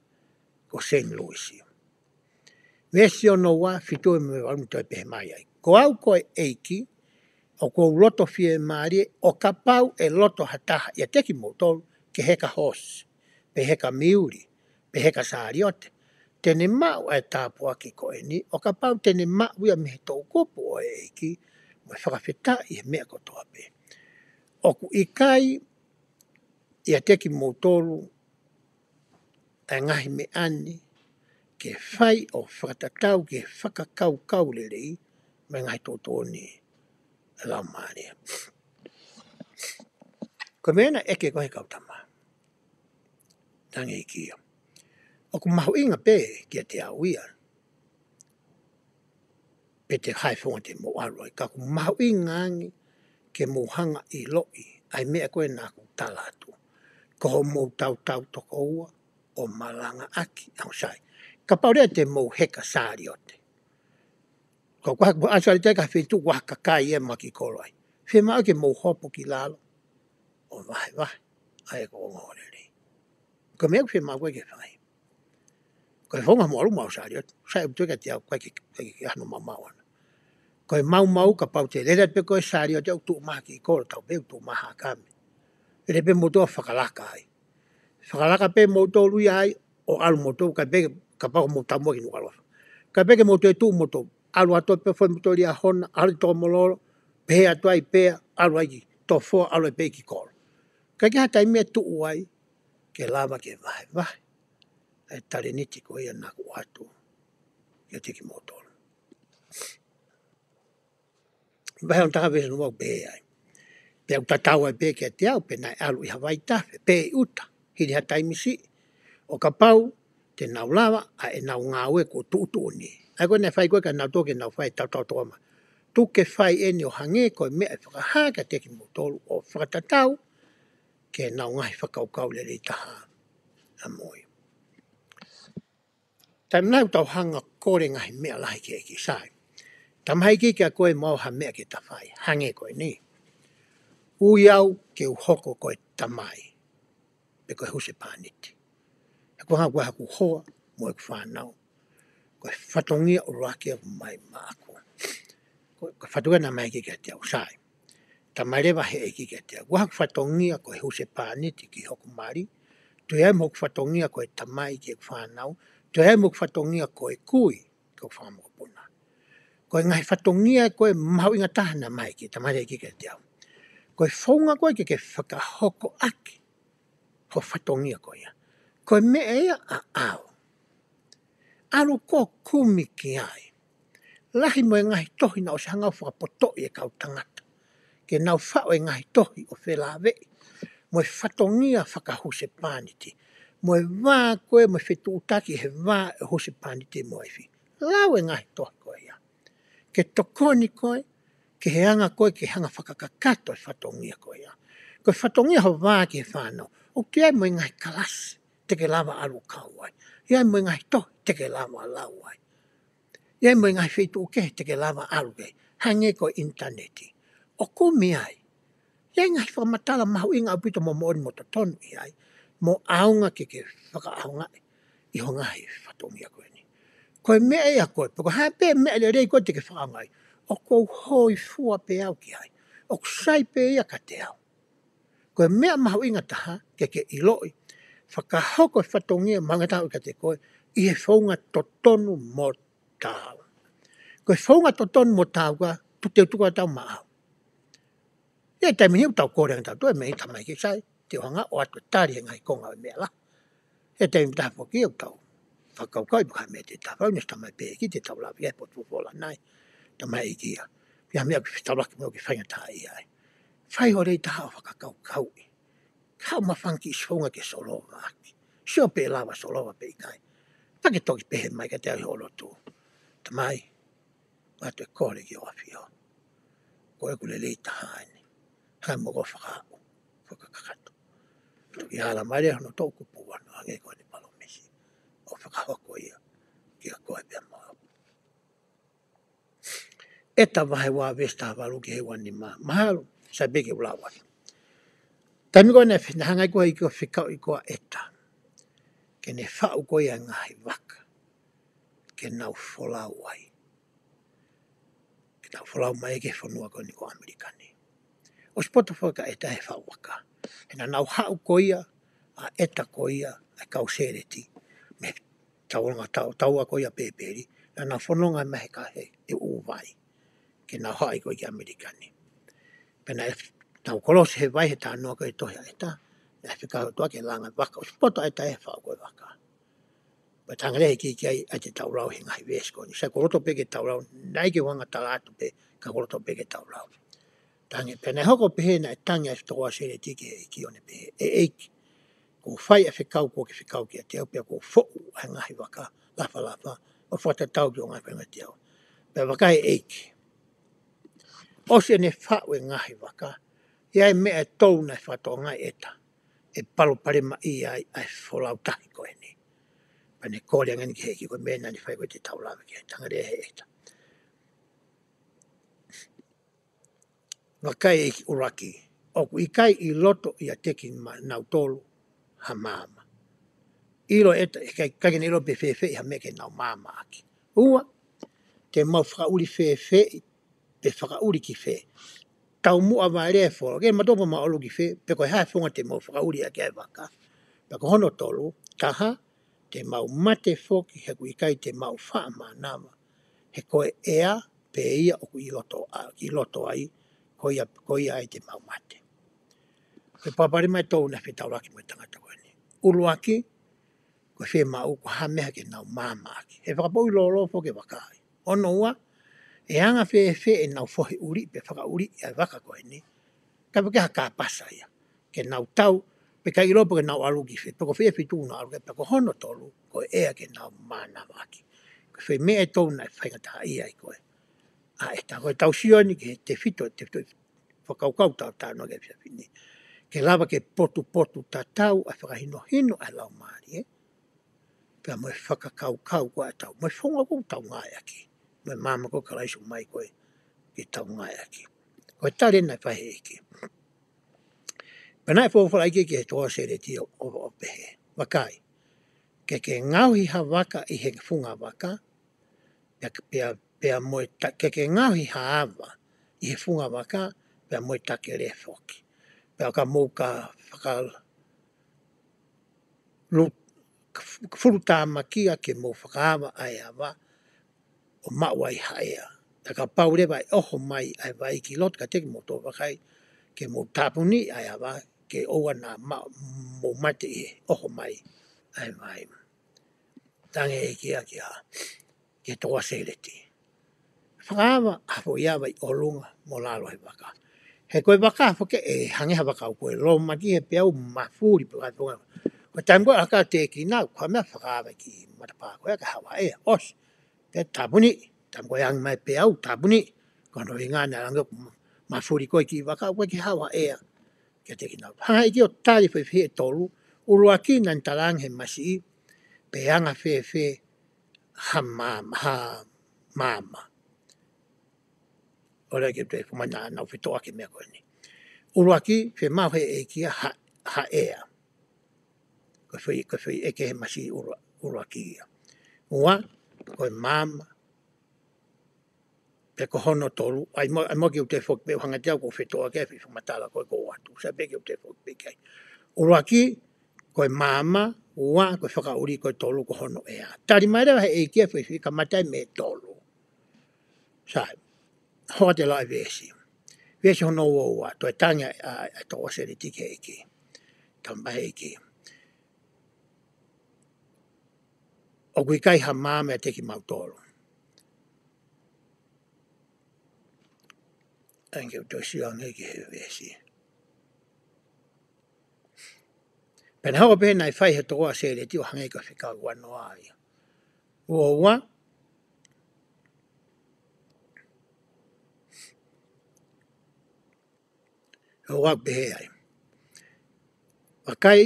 ko Saint Louis. Veesi hono ua, fitu mo e valu, toe pehē mai ai: Ko au ko e ʻEiki, ʻoku ou loto fiemālie, ʻo kapau ʻe loto ha taha ʻiate kimoutolu ke heka hoosi, pe heka miuli, pe heka saliote, te ne maʻu ʻa e tāpuaki ko eni, ʻo kapau te ne maʻu ia mei he toʻukupu ʻo e ʻEiki, mo e fakafetaʻi he meʻa kotoa pē. ʻOku ʻikai ʻiate kimoutolu ʻa e ngaahi meʻa ni ke fai ʻo fakatatau ki he fakakaukau lelei mo e ngaahi tokāteline ʻa e Laumālie? Ko e meʻa naʻe ʻeke ko ē ʻe he kau tama, talaange ʻe ia, ʻoku mahuʻinga pē kiate au ia pe ko e hā e founga te mou ʻalu ai, ka ʻoku mahuʻinga ange ke mou hanga ʻo ʻiloʻi ʻa e meʻa ko ē naʻa ku tala atu, ko hoʻomou tautau toko ua ʻo malangaʻaki ʻa e ʻosi. Kapau leva te mou heka saliote, ka ʻoku ʻi ai ha saliote ʻi ha feituʻu ʻoku ʻi ai ha kakai ʻe maʻu ki kolo ai, fiemaʻu ke mou hopo ki lalo ʻo vahevahe ʻa e ongoongolelei. Ko e meʻa ʻoku fiemaʻu ko ē ke fai. Ko e founga hoʻomou ʻalu mo ha saliote, sai ʻoku toe kiate au, ʻikai ke, ʻikai ke hano maumau ʻana. Ko e maumau, kapau te lele pē ko ē saliote ʻo tuʻu mai ki kolo, tau pehē ʻoku tuʻu mai ha kami, lele pē moutolu ʻo fakalaka ai. Fakalaka pē moutolu ia ai, ʻo ʻalu moutolu, ʻikai pē, kapau ko hoʻomou taumuʻa ki Nukuʻalofa, ʻikai pē ke mou toe tuʻu moutolu, ʻalu atu pē, foʻi moutolu ia hona, ʻalu ki Tokomololo, pehē atu ai pē, ʻalu ai ki Tofoa, ʻalu ai pē ki kolo. ʻIkai ke ʻi ai ha taimi ʻe tuʻu ai ke lava ke vahevahe ʻa e talēniti ko ia naʻa ku ʻoatu kiate kimoutolu. Vahe hono taha veesi hono ua ʻoku pehē ai: Pea ʻoku tatau ai pē kiate au pe naʻe ʻalu ʻi ha vaitafe pe ʻi ʻuta hili ha taimi siʻi, ʻo kapau te nau lava ʻa ʻenau ngāue kuo tuʻutuʻuni. ʻA ia ko ē naʻe fai ko ē kia nautolu ke nau fai, tautau toko ua mai. Tuku ke fai eni ʻo hangē ko e meʻa ʻe fakahā kiate kimoutolu ʻo fakatatau ki heʻenau ngaahi fakakaukau lelei taha ʻamui. Taimi lahi ʻoku tau hanga ʻo kole ngaahi meʻa lahi ki he ʻEiki, sai. Tala mai ʻe he ʻEiki kia koe mo au ha meʻa ke ta fai, hangē ko eni. Ui au ke u hoko ko e tamai, pe ko e husepāniti. He ko e hā, ko e hā ʻeku hoa mo ʻeku fānau? Ko e fatongia ʻuluaki ʻoku ʻomai maʻaku. Ko, ko e fatongia naʻe ʻomai ʻe he ʻEiki kiate au, sai. Talamai leva ʻe he ʻEiki kiate au, ko e hā hoku fatongia ko e husepāniti ki hoku mali? Toe ʻi ai mo hoku fatongia ko e tamai ki heʻeku fānau? Toe ʻi ai mo hoku fatongia ko e kui ki hoku fanga mokopuna? Ko e ngaahi fatongia ko ē mahuʻinga taha naʻe ʻomai ʻe he ʻEiki, talamai ʻe he ʻEiki kiate au, ko e founga ko ē ke ke fakahoko ʻaki ho fatongia ko ia, ko e meʻa ia ʻaʻau. ʻAlu koe ʻo kumi ki ai. Lahi mo e ngaahi tohi naʻe ʻosi hanga ʻo fakapotoʻi ʻe he kau tangata ke nau faʻu e ngaahi tohi ʻo felāveʻi mo e fatongia fakahusepāniti, mo e vā ko ē, mo e fetuʻutaki he vā ʻo e husepāniti mo e uaifi. Lau e ngaahi tohi ko ia ke tokoni koe ki he anga ko ē ke hanga ʻo fakakakato e fatongia ko ia. Ko e fatongia ho vā ki he fānau, ʻoku ʻi ai mo e ngaahi kalasi te ke lava ʻo ʻalu ʻo kau ai. ʻI ai mo e ngaahi tohi te ke lava ʻo lau ai. ʻI ai mo e ngaahi feituʻu kehe te ke lava ʻo ʻalu ki ai, hangē ko e ʻinitaneti, ʻo kumi ai. ʻI ai ngaahi fakamatala mahuʻinga ʻaupito mo moʻoni mo totonu ʻi ai, mo ʻaonga ke ke fakaʻaongaʻi ʻi ho ngaahi fatongia ko eni. Ko e meʻa ia ko ē, pe ko e hā pē meʻa lelei ko ē te ke fakaʻaongaʻi, ʻoku ou hōifua pē au ki ai, ʻoku sai pē ia kiate au. Ko e meʻa mahuʻinga taha ke ke ʻiloʻi, fakahoko e fatongia mahuʻinga taha kiate koe ʻi he founga totonu mo taau. Ko e founga totonu mo taau ka tu te utuka tau maʻau. ʻI he taimi ni ʻoku tau kole ange tautolu e meʻa, tamai, ʻikai sai, te u hanga ʻo ʻoatu e tali he ngaahi konga ʻo e meʻa lahi. ʻI he taimi taha foki ʻoku tau fakakaukauʻi pe ko e hā e meʻa te tau fai, ne tamai pē ʻEiki te tau lave ki ai he potu folofola nai. Talamai ʻe he ʻEiki ia, ʻi ai ha meʻa ʻoku fetaulaki mo ia ʻoku ke faingataʻaʻia ai, fai ho lelei taha ʻo fakakaukauʻi. Haʻu mo ha fanga kiʻi founga ke solova ʻaki. Sio pe ʻe lava solova pe ʻikai. Pea ke toki pehē mai kiate au ʻi hoʻo lotu, tamai, ʻoatu e kole ki hoʻo ʻAfio. Ko ʻeku lelei taha eni. Hanga muʻa ʻo fakaʻau, fakakakato. Toki ala mai leva hono toʻukupu ʻo hangē ko ʻene palōmesi, ʻo fakahoko ia kiate koe pea mo au. ʻEta vahe ua veesi taha valu ki he ua nima. Mahalo sai pē ke u lau atu. Taimi ko ē naʻe fe-, naʻe hanga ai ko ē ʻo fekauʻi ko ē ʻa ʻEta ke ne faʻu ko ia e ngaahi vaka ke nau folau ai, ke nau folau mai ki he fonua ko eni ko ʻAmelika ni. ʻOsi poto foki ʻa ʻEta he faʻu vaka. He naʻa nau haʻu ko ia, ʻa ʻEta ko ia, ʻa e kau Sēleti, mei he taulanga tau, taua ko ia Pēpeli, naʻa nau fononga mai he ka he, he ʻū vai ke nau haʻu ai ko ē ki ʻAmelika ni. Pea naʻe, nau kolosi he vai he talanoa ko ē he tohi ʻa ʻEta, naʻe fekau atu ʻa e langa vaka, ʻosi poto ʻa ʻEta he faʻu ko ē vaka. Pea talaange leva ʻe he ʻEiki ki ai, ʻai ke tau lau he ngaahi veesi ko eni. Sai, ʻoku ou loto pē ke tau lau, naʻe ʻikai ke u hanga ʻo tala atu pē, ka ʻoku ou loto pē ke tau lau. Tangi, pea naʻe hoko ʻo pehē naʻe tangi ʻa e tokoua Sēleti ki he ʻEiki ʻo ne pehē, ʻE ʻEiki, kuo u fai ʻa e fekau kuo ke fekau kiate au, pea kuo u foʻu ʻa e ngaahi vaka lafalafa ʻo fakatatau ki hoʻo ngaahi feinga kiate au. Pea vakai ʻEiki, ʻosi ʻene faʻu e ngaahi vaka, ʻi ai e meʻa ʻe tolu naʻe fakatokangaʻi ʻe ʻEta ʻe palopalemaʻia ai ʻa e folau tahi ko eni. Pea ne kole ange eni ki he ʻEiki, ko e meʻa naʻa ne fai ko ē te tau lave ki ai, talaange leva ʻe ʻEta, vakai ʻEiki, ʻuluaki, ʻoku ʻikai ʻi loto ʻiate kinautolu ha maama. ʻIlo ʻe ʻEta, ʻikai, ʻikai ke ne ʻilo pe fēfē ha meʻa ke nau maama ʻaki. Ua, te mau fakaʻuli fēfē, pe fakaʻuli ki fē? Taumuʻa vaelea e folau, ke mato pa mau ʻalu ki fē, pe ko e hā e founga te mau fakaʻuli ʻaki ʻa e vaka. Pea ko hono tolu, taha, te mau mate foki he ʻoku ʻikai te mau faʻa mānava, he ko e ʻea pē ia ʻoku ʻi loto a-, ʻi loto ai, ko ia, ko ia ai te mau mate. Ko e palopalema ʻe tolu naʻe fetaulaki mo e tangata ko eni. ʻUluaki, ko e fiemaʻu ko ha meʻa ke nau maama ʻaki. He fakapoʻuli lōlō foki e vaka ia. Hono ua, ʻe anga fēfē ʻenau fohe ʻuli pe fakaʻuliʻi ʻa e vaka ko eni? Ka pe ke ha kāpasa ia ke nau tau, pe ʻikai ʻilo pe ke nau ʻalu ki fē, pe ko fē feituʻu nau ʻalu ki ai, pea ko hono tolu, ko e ʻea ke nau mānava ʻaki. Ko e foʻi meʻa ʻe tolu naʻe faingataʻaʻia ai ko ē ʻa ʻEta. Ko e tau sio eni ki he tefito, tefito fakakaukau tau talanoa ki ai he efiafi ni, ke lava ke potupotutatau ʻa e fakahinohino ʻa e Laumālie, ē? Pea mo e fakakaukau ko ē ʻa e tau, mo e founga ko ē ʻoku tau ngāueʻaki, mo e maama ko ē ʻa Kalaisi ʻoku ʻomai ko ē ke tau ngāueʻaki. Ko e tali eni naʻe fai ʻe he ʻEiki. Pea naʻe folofola ʻEiki ki he toa Sēleti ʻo, ʻo, ʻo pehē, vakai, ke ke ngaohi ha vaka ʻi he funga vaka, pea, pea, pea mo e ta-, ke ke ngaohi ha ava ʻi he funga vaka, pea mo e takele foki. Pea ka mou ka faka-, lu-, fulutāmakia ke mou fakaava ʻa e ava ʻo maʻu ai ha ʻea. Pea kapau leva ʻe ʻoho mai ʻa e vai ki loto kiate kimoutolu, vakai, ke mou tāpuni ʻa e ava, ke ʻoua naʻa ma-, mou mate ʻi he ʻoho mai ʻa e vai. Tangi ʻEiki ia ki ha, ki he toa Sēleti. Fakaava ha foʻi ava ʻi ʻolunga mo lalo he vaka. He ko e vaka foki ʻe hangē ha vaka ʻoku ʻe lōmaki he peau, mafuli pē ka tonga. Ko e taimi ko ē ʻa ka te kina, ko e meʻa fakaava ki matapā ko ē ke haʻu ha ʻea. ʻOsi. Ke tāpuni, taimi ko ē hangē mai peau, tāpuni. Ko hono ʻuhinga naʻe hangē ʻoku mafuli ko ē ki vaka, ʻoku ʻikai ke haʻu ha ʻea kiate kinautolu. Hanga ʻEiki ʻo tali foʻi fehiʻa ʻe tolu, ʻuluaki naʻa ne talaange he masiʻi, pe anga fēfē ha maama, ha maama. ʻOua ke toe fuma naʻa nau fetoʻaki e meʻa ko eni. ʻUluaki, fiemaʻu he ʻEiki ha, ha ʻea. Ko e foʻi, ko e foʻi ʻeke he masiʻi ʻulua-, ʻuluaki ia. Ua, ko e maama, pe ko hono tolu, ʻai mo, ʻai mo ke u toe foki pē ʻo hanga ʻe au ʻo fetoʻaki e foʻi fakamatala ko ē kuo ʻoatu. Sai pē ke u toe foki pē ki ai. ʻUluaki, ko e maama, ua, ko e fakaʻuli, ko e tolu, ko hono ʻea. Tali mai leva he ʻEiki e foʻi, foʻi kamata mei he tolu. Sai, hoʻatā ʻa e veesi. Veesi hono ua ua, toe tangi ʻa, ʻa, ʻa e toa Sēleti ki he ʻEiki. Tala mai ʻEiki, ʻoku ʻikai ha maama ʻiate kimautolu. ʻAi ke u toe sio ange ki he veesi. Pea naʻe hoko pē naʻe fai he toa Sēleti ʻo hangē ko e fekau ua noa ia. Ua ua. ʻO ua pehē ai. Vakai,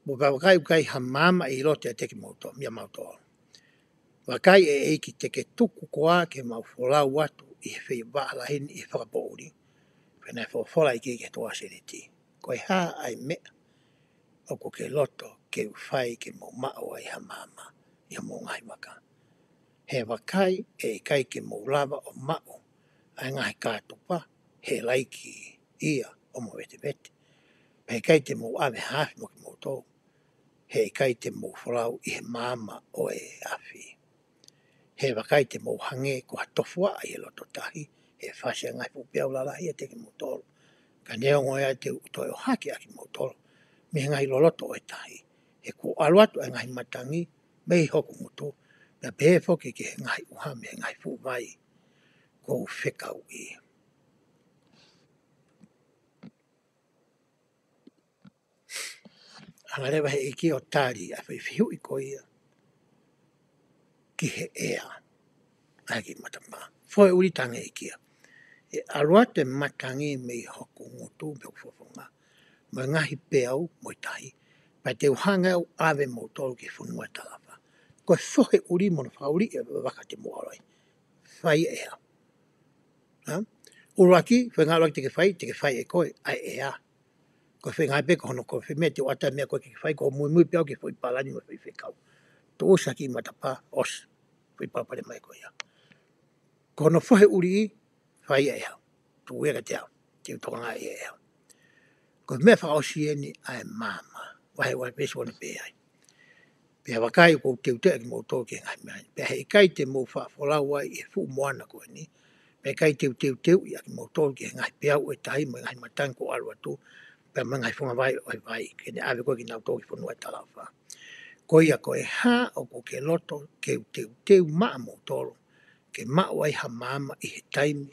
ʻo ka vakai ʻoku ʻikai ha maama ʻi loto ʻiate kimoutolu, meiate kimoutolu. Vakai ʻe ʻEiki te ke tuku koā ke mau folau atu ʻi he feivaʻa lahi ni ʻi he fakapoʻuli. Pea naʻe folofola ʻEiki ki he toa Sēleti. Ko e hā ʻa e meʻa ʻoku ke loto ke u fai ke mou maʻu ai ha maama ʻi homou ngaahi vaka. He vakai ʻe ʻikai ke mou lava ʻo maʻu ʻa e ngaahi kātupa he laiki ia ʻo mo vetevete. Pea ʻikai te mou ʻave ha afi mo kimoutolu. He ʻikai te mou folau ʻi he maama ʻo e afi. He vakai te mou hangē ko ha tofuaʻa ʻi he loto tahi, he fasi ʻa e ngaahi fuʻu peau lalahi ʻiate kimoutolu. Ka neongo ia te u toe ʻohake ʻa kimoutolu mei he ngaahi loloto ʻo e tahi. He kuo ʻalu atu ʻa e ngaahi matangi mei hoku ngutu, pea pehē foki ki he ngaahi ʻuha mei he ngaahi fuʻu vai kuo u fekauʻi. Hanga leva he ʻEiki ʻo tali ʻa e foʻi fehuʻi ko ia ki he ʻea ʻa e kiʻi matapā. Fohe ʻuli, tangi ʻEiki ia. ʻE ʻalu atu e matangi mei hoku ngutu, mei hoku fofonga, mo e ngaahi peau mo e tahi, pea te u hanga ʻe au ʻo ʻave moutolu ki he fonua ʻo e talaʻofa. Ko e fohe ʻuli mo hono fakaʻuliʻi e vaka te mou ʻalu ai. Fai ʻea. Ha? ʻUluaki, feinga ʻuluaki te ke fai, te ke fai ʻe koe ʻa e ʻea. Ko e feinga pē ko hono ko e foʻi meʻa te u ʻata e meʻa ko ē ke ke fai, ko e muimui pē au ki he foʻi palani mo e foʻi fekau. Tuʻusi ʻa e kiʻi matapā, ʻosi. Foʻi palopalema ia ko ia. Ko hono fohe ʻuli, fai ʻea. Tuku ia kiate au. Te u tokangaʻi ʻea. Ko e meʻa fakaʻosi eni ʻa e maama. Vahe ua veesi ua naʻe pehē ai. Pea vakai ʻoku ou teuteu ʻa kimoutolu ki he ngaahi meʻa ni. Pea he ʻikai te mou faʻa folau ai ʻi he fuʻu moana ko eni. Pea ʻikai te u teuteuʻi ʻa kimoutolu ki he ngaahi peau ʻo e tahi mo e ngaahi matangi kuo ʻalu atu, pea mo e ngaahi funga vai ʻo e vai, ke ne ʻave koe kinautolu ki he fonua ʻo e talaʻofa. Ko ia ko e hā ʻoku ke loto ke u teuteu maʻamoutolu, ke maʻu ai ha maama ʻi he taimi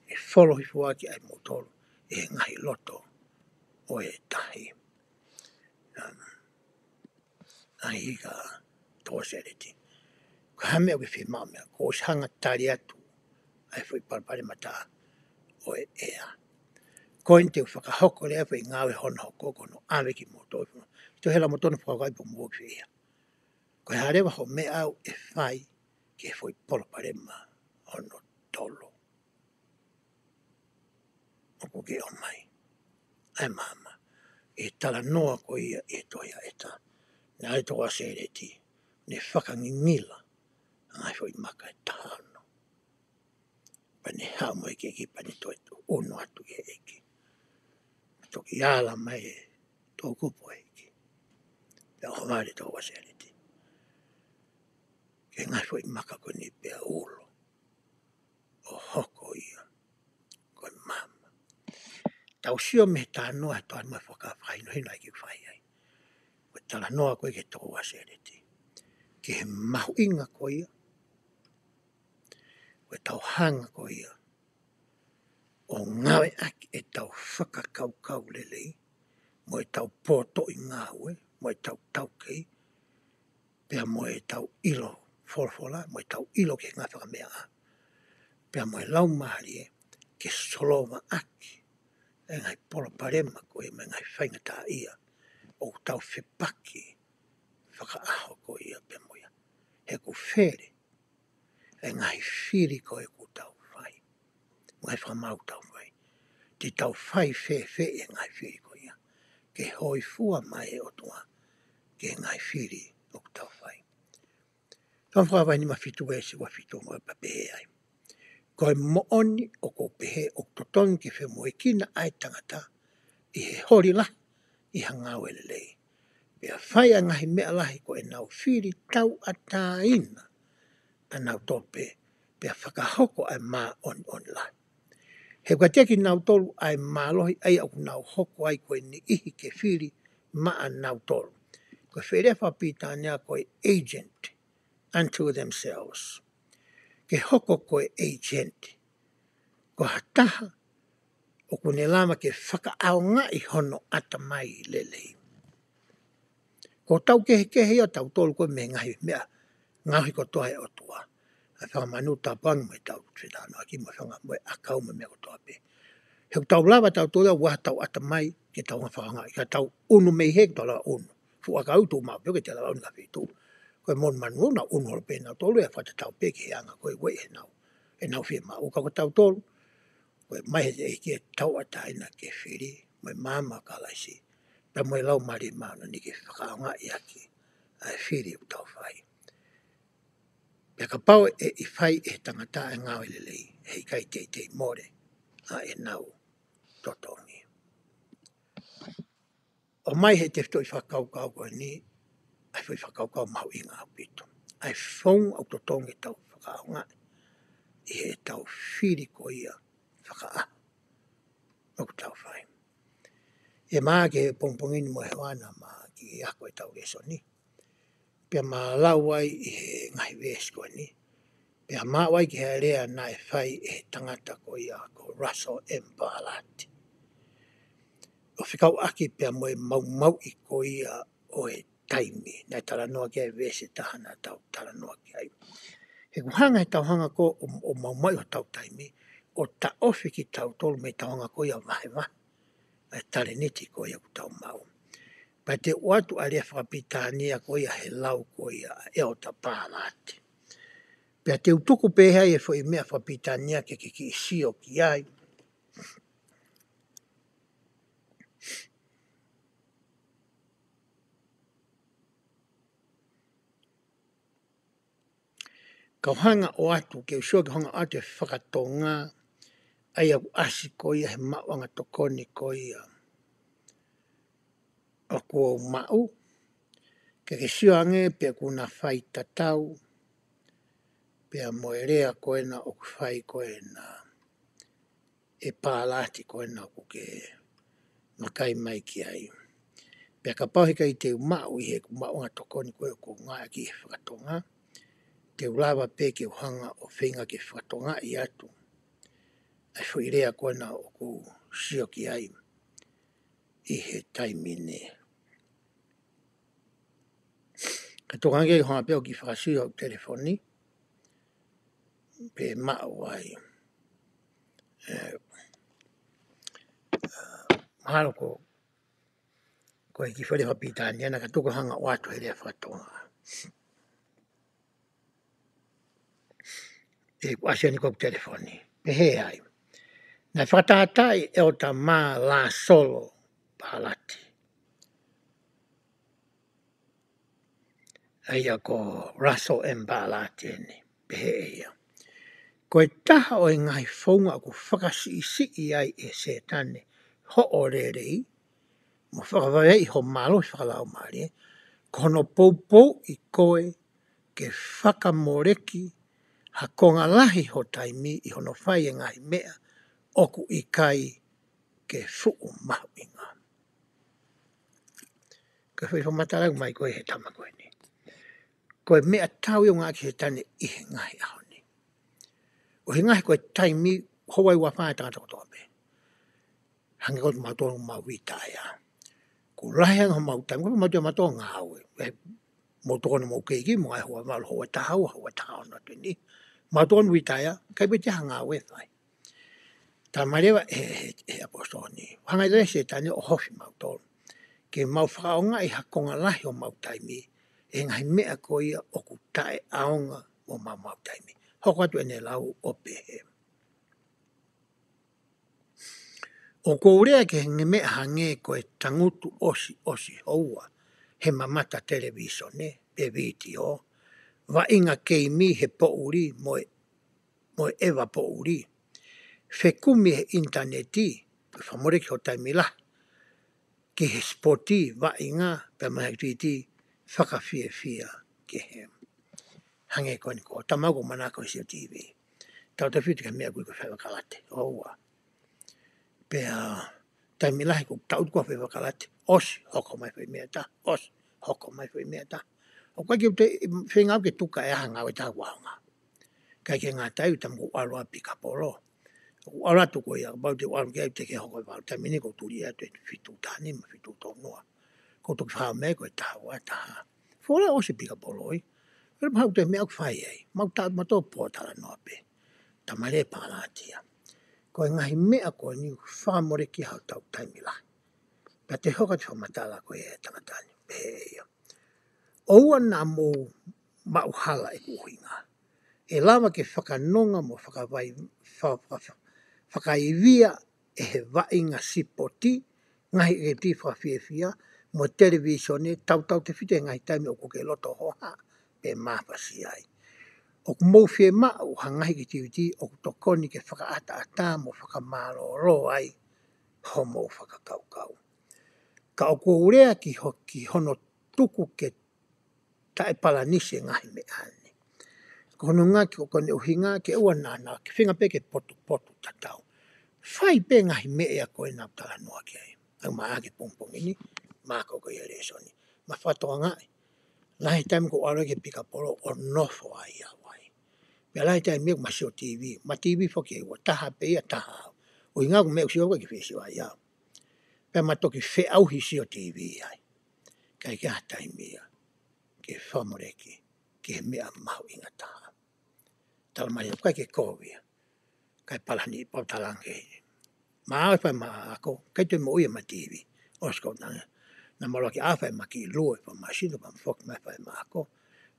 ʻe folo hifo ʻaki ai moutolu ʻe he ngaahi loto ʻo e tahi. Um, ʻa e ika toa Sēleti. Ko e hā e meʻa ʻoku ke fiemaʻu mei au, kuo ʻosi hanga tali atu ʻa e foʻi palopalema tā ʻo e ʻea. Ko eni te u fakahoko leva e foʻi ngāue hono hoko ko hono ʻave kimoutolu. Toe hela mo tonu fakakakai pea mou ʻosi ia. Ko e hā leva hoʻo meʻa ʻe fai ki he foʻi palopalema hono tolu ʻoku ke ʻomai. ʻA e maama. ʻi he talanoa ko ia ʻi he tohi ʻa ʻEta. Naʻe ʻi ai e tokoua sēleti, ne fakangingila ʻa e ngaahi foʻi maka ʻe taha ono. Pea ne haʻu mai e ʻEiki pea ne toe ʻunu atu ki he ʻEiki. Toki ala mai e toʻukupu ʻa e ʻEiki. Pea ʻohovale e tokoua sēleti ki he ngaahi foʻi maka ko eni pea ulo ʻo hoko ia ko e maama. Tau sio mei he talanoa he tohi ʻa Motuʻa Fakahinohino ʻa e ʻEiki ʻoku fai ai. Ko e talanoa ko ē ki he tokoua sēleti, ki he mahuʻinga ko ia, ko e tauhanga ko ia ʻo ngāueʻaki ʻetau fakakaukau lelei, mo ʻetau potoʻi ngāue, mo ʻetau taukei, pea mo ʻetau ʻilo folofola, mo ʻetau ʻilo ki he ngaahi fakameaʻa, pea mo e laumālie ke solovaʻaki e ngaahi palopalema ko ia mo e ngaahi faingataʻaʻia ʻoku tau fepaki fakaʻaho ko ia pea mo ia. He ʻoku fele e ngaahi fili ko ē ʻoku tau fai, ngaahi fakamaau ʻoku tau fai. Te tau fai fēfē e ngaahi fili ko ia ke hōifua mai e ʻOtua ki he ngaahi fili ʻoku tau fai? Tau fakavahe nima fitu veesi ua fitu mo e pehē ai. Ko e moʻoni ʻoku ou pehē ʻoku totonu ke femoʻuekina ʻa e tangata ʻi he holi lahi ʻi ha ngāue lelei, pea fai ʻa e ngaahi meʻa lahi ko ʻenau fili tauʻatāina ʻanautolu pē, pea fakahoko ʻa e māʻoniʻoni lahi. He ʻoku ʻiate kinautolu ʻa e mālohi ʻa ia ʻoku nau hoko ai ko e niʻihi ke fili maʻanautolu. Ko e foʻi lea fakapilitānia ko e agent unto themselves. Ke hoko ko e agent, ko ha taha ʻoku ne lava ke fakaʻaongaʻi hono ʻatamai lelei. Ko ʻetau kehekehe ia ʻo tautolu ko e mei he ngaahi meʻa ngaohi kotoa ʻe he ʻOtua. ʻA e fanga manu tāpuaki mo ʻetau fetanuaki mo e fanga mo e ʻakau mo e meʻa kotoa pē. He ʻoku tau lava tautolu ʻo ʻave ʻetau ʻatamai ke tau ngaahi fakaʻaongaʻi, ka tau ʻunu mei he, ʻoku tau lava ʻunu. Fuʻu ʻakau tuʻu maʻu pē ʻoku ʻikai te lava ʻunu ka fitu. Ko e monu manu ʻoku nau ʻunu holo pē nautolu ʻo fakatatau pē ki he anga ko ē ʻoku ʻi ai ʻenau, ʻenau fiemaʻu. Ka ko tautolu, ko e ʻomai ʻe he ʻEiki e tauʻatāina ke fili, mo e maama ʻo Kalaisi, pea mo e Laumālie Māʻoniʻoni ke fakaʻaongaʻi ʻaki ʻa e fili ʻoku tau fai. Pea kapau ʻe ʻi fai ʻe he tangata ʻa e ngāue lelei, he ʻikai teitei mole ʻa ʻenau totongi. ʻOmai ʻe he tefitoʻi fakakaukau ko eni ʻa e foʻi fakakaukau mahuʻinga ʻaupito, ʻa e founga ʻoku totonu ke tau fakaʻaongaʻi ʻi heʻetau fili ko ia fakaʻaho ʻoku tau fai. ʻE maʻu ki he pongipongi ni mo e ʻaho ni, maʻu ki he ako ʻetau lēsoni. Pea ma lau ai ʻi he ngaahi veesi ko eni. Pea maʻu ai ki he lea naʻe fai ʻe he tangata ko ia ko Russell M Ballard, ʻo fekauʻaki pea mo e maumauʻi ko ia ʻo e taimi. Naʻe talanoa ki ai e veesi ʻe taha naʻa tau talanoa ki ai. He ʻoku hanga ʻe he tauhanga ko ē ʻo, ʻo maumauʻi hotau taimi, ʻo taʻofi kitautolu mei he tauhanga ko ia ʻo vahevahe ʻa e talēniti ko ia ʻoku tau maʻu. Pea te u ʻoatu ʻa e lea fakapilitānia ko ia he lau ko ia ʻa ʻEletā Ballard. Pea te u tuku pē ʻe au e foʻi meʻa fakapilitānia ke ke kiʻi sio ki ai. Kau hanga ʻo ʻoatu, ke u sio ke hanga ʻo ʻoatu e fakatonga ʻa ia ʻoku ʻasi ko ia he maʻuʻanga tokoni ko ia ʻoku ou maʻu, ke ke sio ange pe ʻoku na fai tatau pea mo e lea ko ena ʻoku fai ko ena ʻe Ballard ko ena ʻoku ke vakai mai ki ai. Pea kapau he ʻikai te u maʻu ʻi heʻeku maʻuʻanga tokoni ko ē ʻoku ou ngāueʻaki he fakatonga, te u lava pē ke u hanga ʻo feinga ke fakatongaʻi atu ʻa e foʻi lea ko ena ʻoku ou sio ki ai ʻi he taimi ni. Ka tokanga ke u hanga pē ʻo kiʻi fakasio ʻa e telefoni pe maʻu ai. ʻE, mahalo ko, ko e kiʻi foʻi lea fakapilitānia ena ka tuku hanga ʻo ʻoatu he lea fakatonga. ʻE, kuo ʻasi eni ko ʻeku telefoni. Pehē ai. Naʻe fakatātaaʻi ʻe ʻEletā Mā Lāsolo Ballard ʻA ia ko Russell M. Ballard eni, pehē ʻe ia: Ko e taha ʻo e ngaahi founga ʻoku fakasiʻisiʻi ai ʻe Sētane hoʻo lelei, mo fakavaivaiʻi ho mālohi fakalaumālie, ko hono poupouʻi koe ke fakamoleki ha konga lahi ho taimi ʻi hono fai e ngaahi meʻa ʻoku ʻikai ke fuʻu mahuʻinga. Ko e foʻi fakamatala ʻoku ʻomai ko ē he tama ko eni. Ko e meʻatau ia ʻoku ngāueʻaki ʻe Sētane ʻi he ngaahi ʻaho ni. ʻUhinga he ko e taimi houa ʻe uofā e tangata kotoa pē. Hangē ko mautolu mau vītaia. Ko e lahi ange homau taimi, ko mautolu mautolu ngāue. ʻE, mau tokoni mo e keiki, mo e houa valu, houa taha ua, houa taha ono atu eni. Mautolu vītaia, ʻikai pē te ha ngāue fai. Talamai leva ʻe, ʻe, ʻe he ʻaposetolo ni, hanga leva ʻe Sētane ʻo ohofi mautolu ke mau fakaʻaongaʻi ha konga lahi homau taimi ʻi he ngaahi meʻa ko ia ʻoku taʻeʻaonga mo homau taimi. Hoko atu ʻene lau ʻo pehē: ʻOku ou lea ki he ngaahi meʻa hangē ko e tangutu ʻosiʻosi houa he mamata televīsone pe vitiō, vaʻinga keimi he poʻuli mo e, mo e ʻeva poʻuli, fekumi he ʻinitaneti, fakamoleki ho taimi lahi ki he sipoti, vaʻinga, pea mo e ʻakitiuiti fakafiefia kehe. Hangē ko eni, ko e tama ʻoku manako he sio TV. Tautefito ki he meʻa ko ē ko e faiva kalate. ʻOua. Pea taimi lahi ko e tau atu ko ē faiva kalate, ʻosi, hoko mai fai meʻa taha, ʻosi, hoko mai fai meʻa taha. ʻOku ʻikai ke u toe feinga au ke tuku ʻe au ha ngāue ʻe taha ʻoku ʻaonga. ʻIkai ke ngata ai, tama ʻoku ʻalu ʻo pikapolo. ʻOku ʻalu atu ko ia, kapau te u ʻalu ki ai, te ke hoko e valu, taimi ni ʻoku ou tuli atu e fitu taha nima, fitu tolu noa. ʻOku ou toki fai mai ko e taha ua, taha. Fola ʻosi e pikapolo ʻi. Pea mahalo ko e meʻa ʻoku fai ai. Mau ta-, mau tō pōtalanoa pē. Talamai leva ʻe Ballard ia: Ko e ngaahi meʻa ko eni ʻoku fakamoleki ai hotau taimi lahi. Pea toe hoko atu e fakamatala ko ia ʻa e tangata ni, pehē ʻe ia: ʻOua naʻa mou maʻu hala ʻeku ʻuhinga. ʻE lava ke fakanonga mo fakavai-, fa-, fa-, fa-, fakaivia ʻe he vaʻinga sipoti, ngaahi ʻakitiuiti fakafiefia, mo e televīsone, tautautefito he ngaahi taimi ʻoku ke loto hohaʻa pe mafasia ai. ʻOku mou fiemaʻu ha ngaahi ʻakitiuiti ʻoku tokoni ke fakaʻataʻatā mo fakamālōlō ai homou fakakaukau. Ka ʻoku ou lea ki ho-, ki hono tuku ke taʻepalanisi e ngaahi meʻa ni. Ko hono ʻuhinga ki, ko hono ʻuhinga ke ʻoua naʻa, naʻa ke feinga pē ke potupotutatau. Fai pē ngaahi meʻa ko ē naʻa ku talanoa ki ai. ʻOku maʻa ki he pongipongi ni, maʻa ko ē ko ia e lēsoni. Mo fakatokangaʻi, lahi taimi ʻoku ou ʻalu ki he pikapolo ʻo nofo ai au ai. Pea lahi taimi ʻoku ma sio TV, ma TV foki ʻe ua, taha pē ia, taha au. ʻUhinga ko e meʻa ʻoku sio ko ē ke fie sio ai au. Pea ma toki feʻauhi sio TV ai. ʻIkai ke ʻi ai ha taimi ia ke fakamoleki ki he meʻa mahuʻinga taha. Talamai ʻoku ʻikai ke kovi ia. ʻIkai palani pau talange. Ma ʻalu ʻo fai ma ako, ʻikai toe moʻui ia ma TV. ʻOsi ko ia. Naʻa ma ʻalu ki ai ʻo fai ma kiʻi lue, fai ma sino, fai ma foki mai fai ma ako.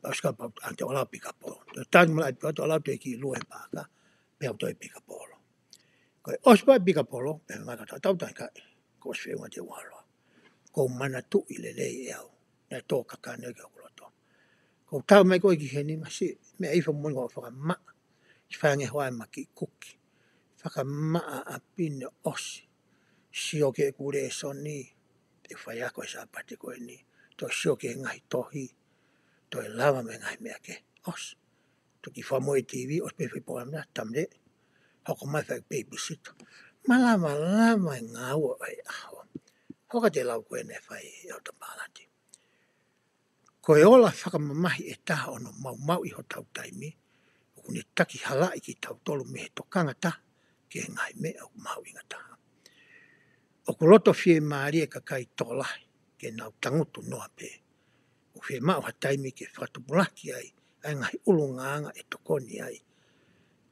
Pea ʻosi ko ia pea u ʻalu atu ʻo lau pikapolo. Toe taimi ma lau pikapolo, ʻalu atu e kiʻi lue he paaka, pea u toe pikapolo. Ko e ʻosi pē e pikapolo, pea ma ka tau tau tai kai, ko e ʻosi feʻunga te u ʻalu. ʻOku ou manatuʻi lelei ʻe au, naʻe tō kakano ki hoku loto. ʻOku ou tau mai ko ē ki heni, masiʻi meʻa ifo mo ʻoku ou fakamaʻa, ʻi fai ange hoa ma kiʻi kuki. Fakamaʻa ʻaupito ʻosi. Sio ki heʻeku lēsoni, ʻeku faiako he Sāpate ko eni. Toe sio ki he ngaahi tohi, toe lava mo e ngaahi meʻa kehe. ʻOsi. Toki fakamoʻui e TV, ʻosi pē fai pō amna, tamle, hoko mai fai babysitter. Malava lava e ngāue ʻo e ʻaho. Hoko atu e lau ko ē naʻe fai ʻe ʻEletā Ballard. Ko e ola fakamamahi ʻe taha ʻo hono maumauʻi hotau taimi, ʻoku ne takihalaʻi kitautolu mei he tokanga taha ki he ngaahi meʻa ʻoku mahuʻinga taha. ʻOku loto fiemālie e kakai tokolahi ke nau tangutu noa pē. ʻOku fiemaʻu ha taimi ke fakatupulaki ai ʻa e ngaahi ʻulungaanga ʻe tokoni ai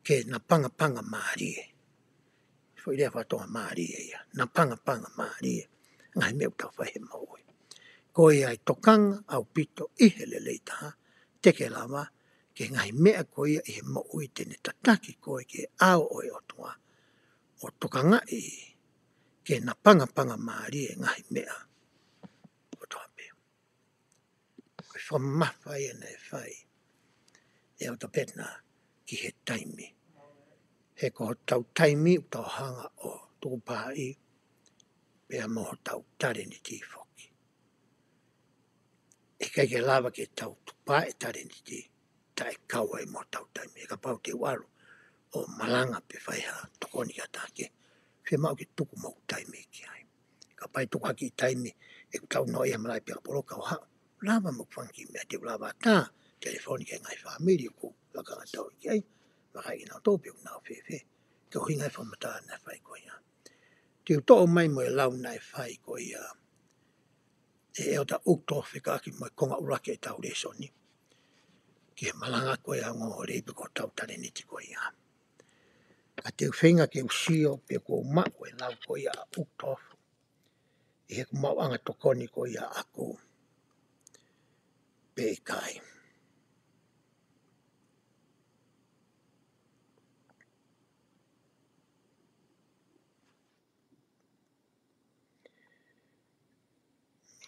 ke napangapanga mālie. Foʻi lea faka-Tonga mālie ia, napangapanga mālie, ngaahi meʻa ʻoku tau fai he moʻui. Ko ia ʻe tokanga ʻaupito ʻi he lelei taha, te ke lava, ki he ngaahi meʻa ko ia ʻi he moʻui te ne tataki koe ki he ʻao ʻo e ʻOtua, ʻo tokangaʻi ke napangapanga mālie e ngaahi meʻa kotoa pē. Ko e fakamamafa ia naʻe fai ʻe ʻEletā Petinā ki he taimi. He ko hotau taimi ʻoku tau hanga ʻo tukupaaʻi pea mo hotau talēniti foki. ʻIkai ke lava ke tau tukupaaʻi talēniti taʻe kau ai mo hotau taimi. He kapau te u ʻalu ʻo malanga pe fai ha tokoni ki ha taha kehe, fiemaʻu ke tuku mo ʻeku taimi ki ai. Kapau ʻe tuku hake e taimi ʻeku tau noa ʻi ha malaʻe pea poloka ʻo haʻu, lava mo fanga kiʻi meʻa te u lava ʻatā, telefoni ki he ngaahi fāmili ʻoku ou lakanga tauʻi ki ai, vakai kinautolu pe ʻoku nau fēfē. Ko e ʻuhinga e fakamatala naʻe fai ko ia. Te u toʻo mai mo e lau naʻe fai ko ia ʻe ʻEletā Uchtdorf fekauʻaki mo e konga ʻuluaki ʻetau lēsoni, ki he malanga ko ia ʻo e ongoongolelei pe ko hotau talēniti ko ia. Ka te u feinga ke u sio pe ʻoku ou maʻu e lau ko ia ʻa Uchtdorf ʻi heʻeku maʻuʻanga tokoni ko ia ʻaʻaku pe ʻikai.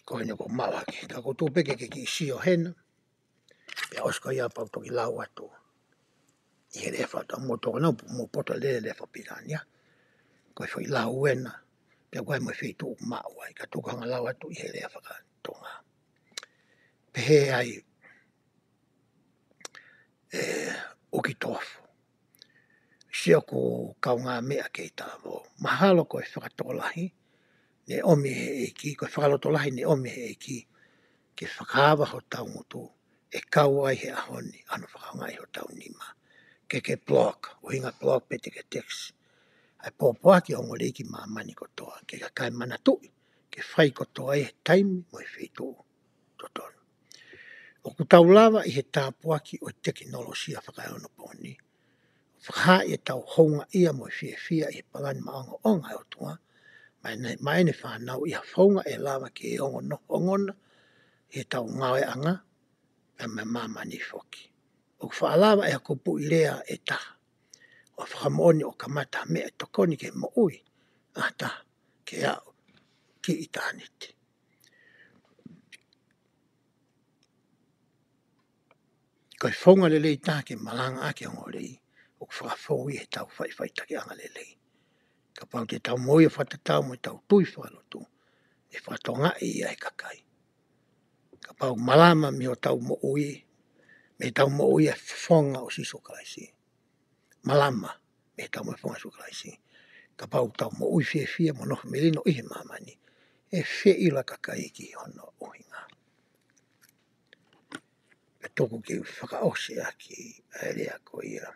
Ko eni ʻoku ou maʻu hake. Ka ʻoku ou tui pē ke ke kiʻi sio hena. Pea ʻosi ko ia pea u toki lau atu ʻi he lea faka-Tonga, mo tokona mo poto lele lea fakapilitānia. Ko e foʻi lau ena, pea ko e mo e feituʻu ʻoku maʻu ai, ka tuku ke u hanga lau atu ʻi he lea faka-Tonga. Pehē ai ʻe Uchtdorf, siʻoku kaungāmeʻa kei talavou, mahalo ko e fakatokolahi ne ʻomi ʻe he ʻEiki, ko e fakalotolahi ne ʻomi ʻe he ʻEiki ke fakaava hotau ngutu, ʻe kau ai he ʻaho ni ʻa hono fakaʻaongaʻi hotau nima. Ke ke block, ʻuhinga block pe te ke text ʻa e pōpoaki ʻo e ongoongolelei ki māmani kotoa, ke kakai manatuʻi ke fai kotoa ʻi he taimi mo e feituʻu totonu. ʻOku tau lava ʻi he tāpuaki ʻo e tekinolosia fakaeonopooni ʻo fakahaaʻi ʻetau houngaʻia mo e fiefia ʻi he palani maʻongoʻonga ʻa e ʻOtua, maʻa ʻene fānau, ʻi ha founga ʻe lava ke ongo noa ʻi heʻetau ngāueʻanga pea mo māmani foki. ʻOku faʻa lava ʻe ha kupuʻi lea ʻe taha ʻo fakamoʻoni ʻo kamata ha meʻa ʻe tokoni ki he moʻui ʻa ha taha ke aʻu ki ʻitāniti. Ko e founga lelei taha ke malangaʻaki e ongoongolelei ʻoku fakafou ʻi heʻetau faʻifaʻitakiʻanga lelei. Kapau te tau moʻui ʻo fakatatau mo ʻetau tui fakalotu, ʻe fakatokangaʻi ia ʻe he kakai. Kapau malama mei hotau moʻui, mei heʻetau moʻui ʻa e fofonga ʻo Sīsū Kalaisi. Malama mei heʻetau moʻui ʻa e fofonga ʻo Sīsū Kalaisi. Kapau tau moʻui fiefia mo nofo melino ʻi he māmani, ʻe feʻilo e kakai ki hono ʻuhinga. Pea tuku ke u fakaʻosi ʻaki ʻa e lea ko ia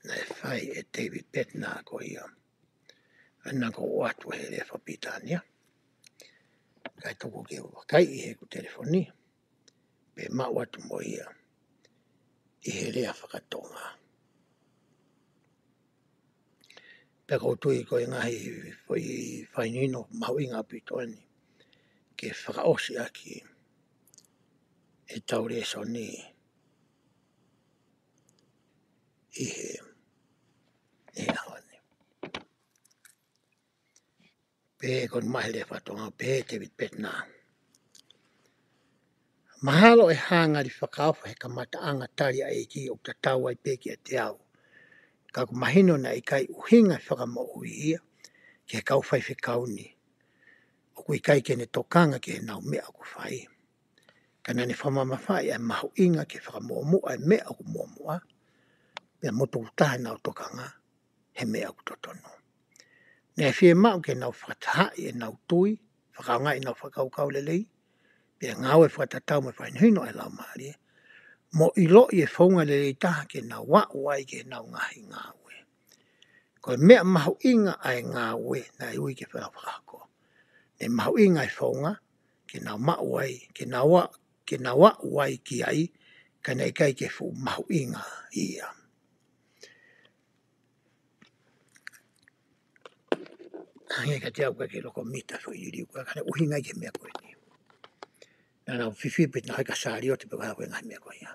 naʻe fai ʻe David Bednar ko ia. ʻA ia naʻa ku ʻoatu he lea fakapilitānia. Kae tuku ke u vakai ʻi heʻeku telefoni, pe maʻu atu mo ia ʻi he lea fakatonga. Pea ʻoku ou tui ko e ngaahi foʻi fakahinohino mahuʻinga ʻaupito eni ke fakaʻosi ʻaki ʻetau lēsoni ʻi he, ʻi he ʻaho ni. Pehē ko eni mai he lea fakatonga, pehē ʻe David Bednar: Mahalo ʻe hā ngali fakaofo he kamataʻanga tali ʻa e ʻEiki ʻoku tatau ai pē kiate au, ka ʻoku mahino naʻe ʻikai ʻuhinga e Fakamoʻui ia ki he kau faifekau ni ʻoku ʻikai ke ne tokanga ki heʻenau meʻa ʻoku fai, ka naʻa ne fakamamafaʻi ʻa e mahuʻinga ke fakamuʻomuʻa e meʻa ʻoku muʻomuʻa, pea mo tukutaha ʻenau tokanga he meʻa ʻoku totonu. Naʻe fiemaʻu ke nau fakatahaʻi ʻenau tui, fakaʻaongaʻi ʻenau fakakaukau lelei, pea ngāue fakatatau mo e fakahinohino ʻa e Laumālie, mo ʻiloʻi e founga lelei taha ke nau aʻu ai ki heʻenau ngaahi ngāue. Ko e meʻa mahuʻinga ʻa e ngāue naʻe ui ke fai fakahoko. Naʻe mahuʻinga e founga ke nau maʻu ai, ke nau a-, ke nau aʻu ai ki ai, ka naʻe ʻikai ke fuʻu mahuʻinga ia. Hangē kiate au ʻoku ʻikai ke loko mita foʻi liliu ko ē, ka naʻe ʻuhinga ia ki he meʻa ko eni. Naʻa nau fifili pē naʻa nau hiki ha saliote pe ko e hā e ngaahi meʻa ko ia.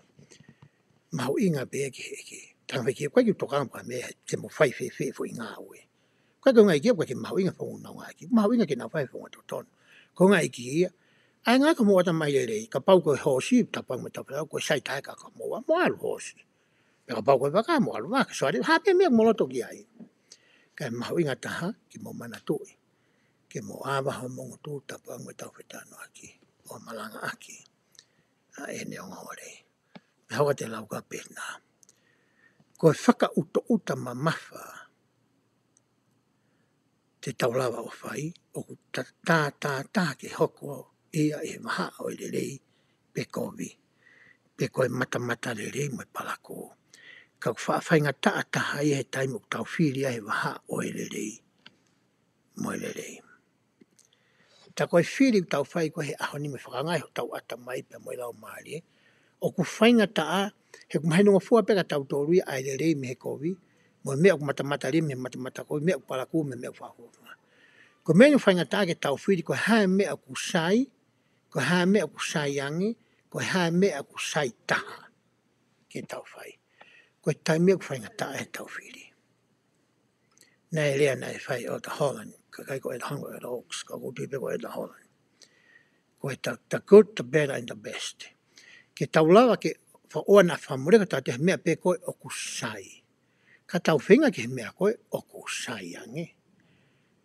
Mahuʻinga pē ki he ʻEiki. Tangata ki he ʻoku ʻikai ke u tokanga pe ko e hā e meʻa te mo fai fēfē foʻi ngāue. Ka ko e ngaahi kia, ʻoku ʻikai ke mahuʻinga founga ngāue ʻaki. Mahuʻinga ke nau fai founga totonu. Ko e ngaahi kia, ʻa e ngaahi ko mo ʻatamai lelei, kapau ko e hoosi, tapu ange mo e tau fetau, ko e sai taha ka ka mo ua, mo ʻalu hoosi. Pea kapau ko e vaka, mo ʻalu vaka, so are, ha pē meʻa mo loto ki ai. Ka e mahuʻinga taha, ke mo manatuʻi. Ke mo ava ho mongo tu, tapu ange mo e tau fetano ʻaki. ʻO malanga ʻaki. ʻA ʻene ongoongolelei. Pea hoko atu e lau ka pehē nā. Ko e fakaʻutoʻuta mamafa te tau lava ʻo fai, ʻoku ta, ta, ta, ta ke hoko ia ʻi he vahaʻa ʻo e lelei pe kovi, pe ko e matamata lelei mo e palakū. Ka ʻoku faʻa faingataʻa taha ia he taimi ʻoku tau fili ai he vahaʻa ʻo e lelei mo e lelei. Ta ko e fili ʻoku tau fai ko ē he ʻaho ni mo e fakangāueʻi hotau ʻatamai pea mo e laumālie, ʻoku faingataʻa, he ʻoku mahinongofua pē kia tautolu ia ʻa e lelei mei he kovi, mo e meʻa ʻoku matamata lelei mei he matamata kovi, meʻa ʻoku palakū mei he meʻa ʻoku fakafuofua. Ko e meʻa ʻoku faingataʻa ke tau fili, ko e hā e meʻa ʻoku sai, ko e hā e meʻa ʻoku sai ange, ko e hā e meʻa ʻoku sai taha ke tau fai. Ko e taimi ʻoku faingataʻa he tau fili. Naʻe lea naʻe fai ʻe ʻEletā Holland, ka ʻikai ko ʻEletā Holland, ko ʻEletā Oaks, ka ʻoku ou tui pē ko ʻEletā Holland. Ko e the, the good, the better, and the best. Ke tau lava ke faʻoa na famule ka tau te he meʻa pē ko ē ʻoku sai. Ka tau feinga ki he meʻa ko ē ʻoku sai ange.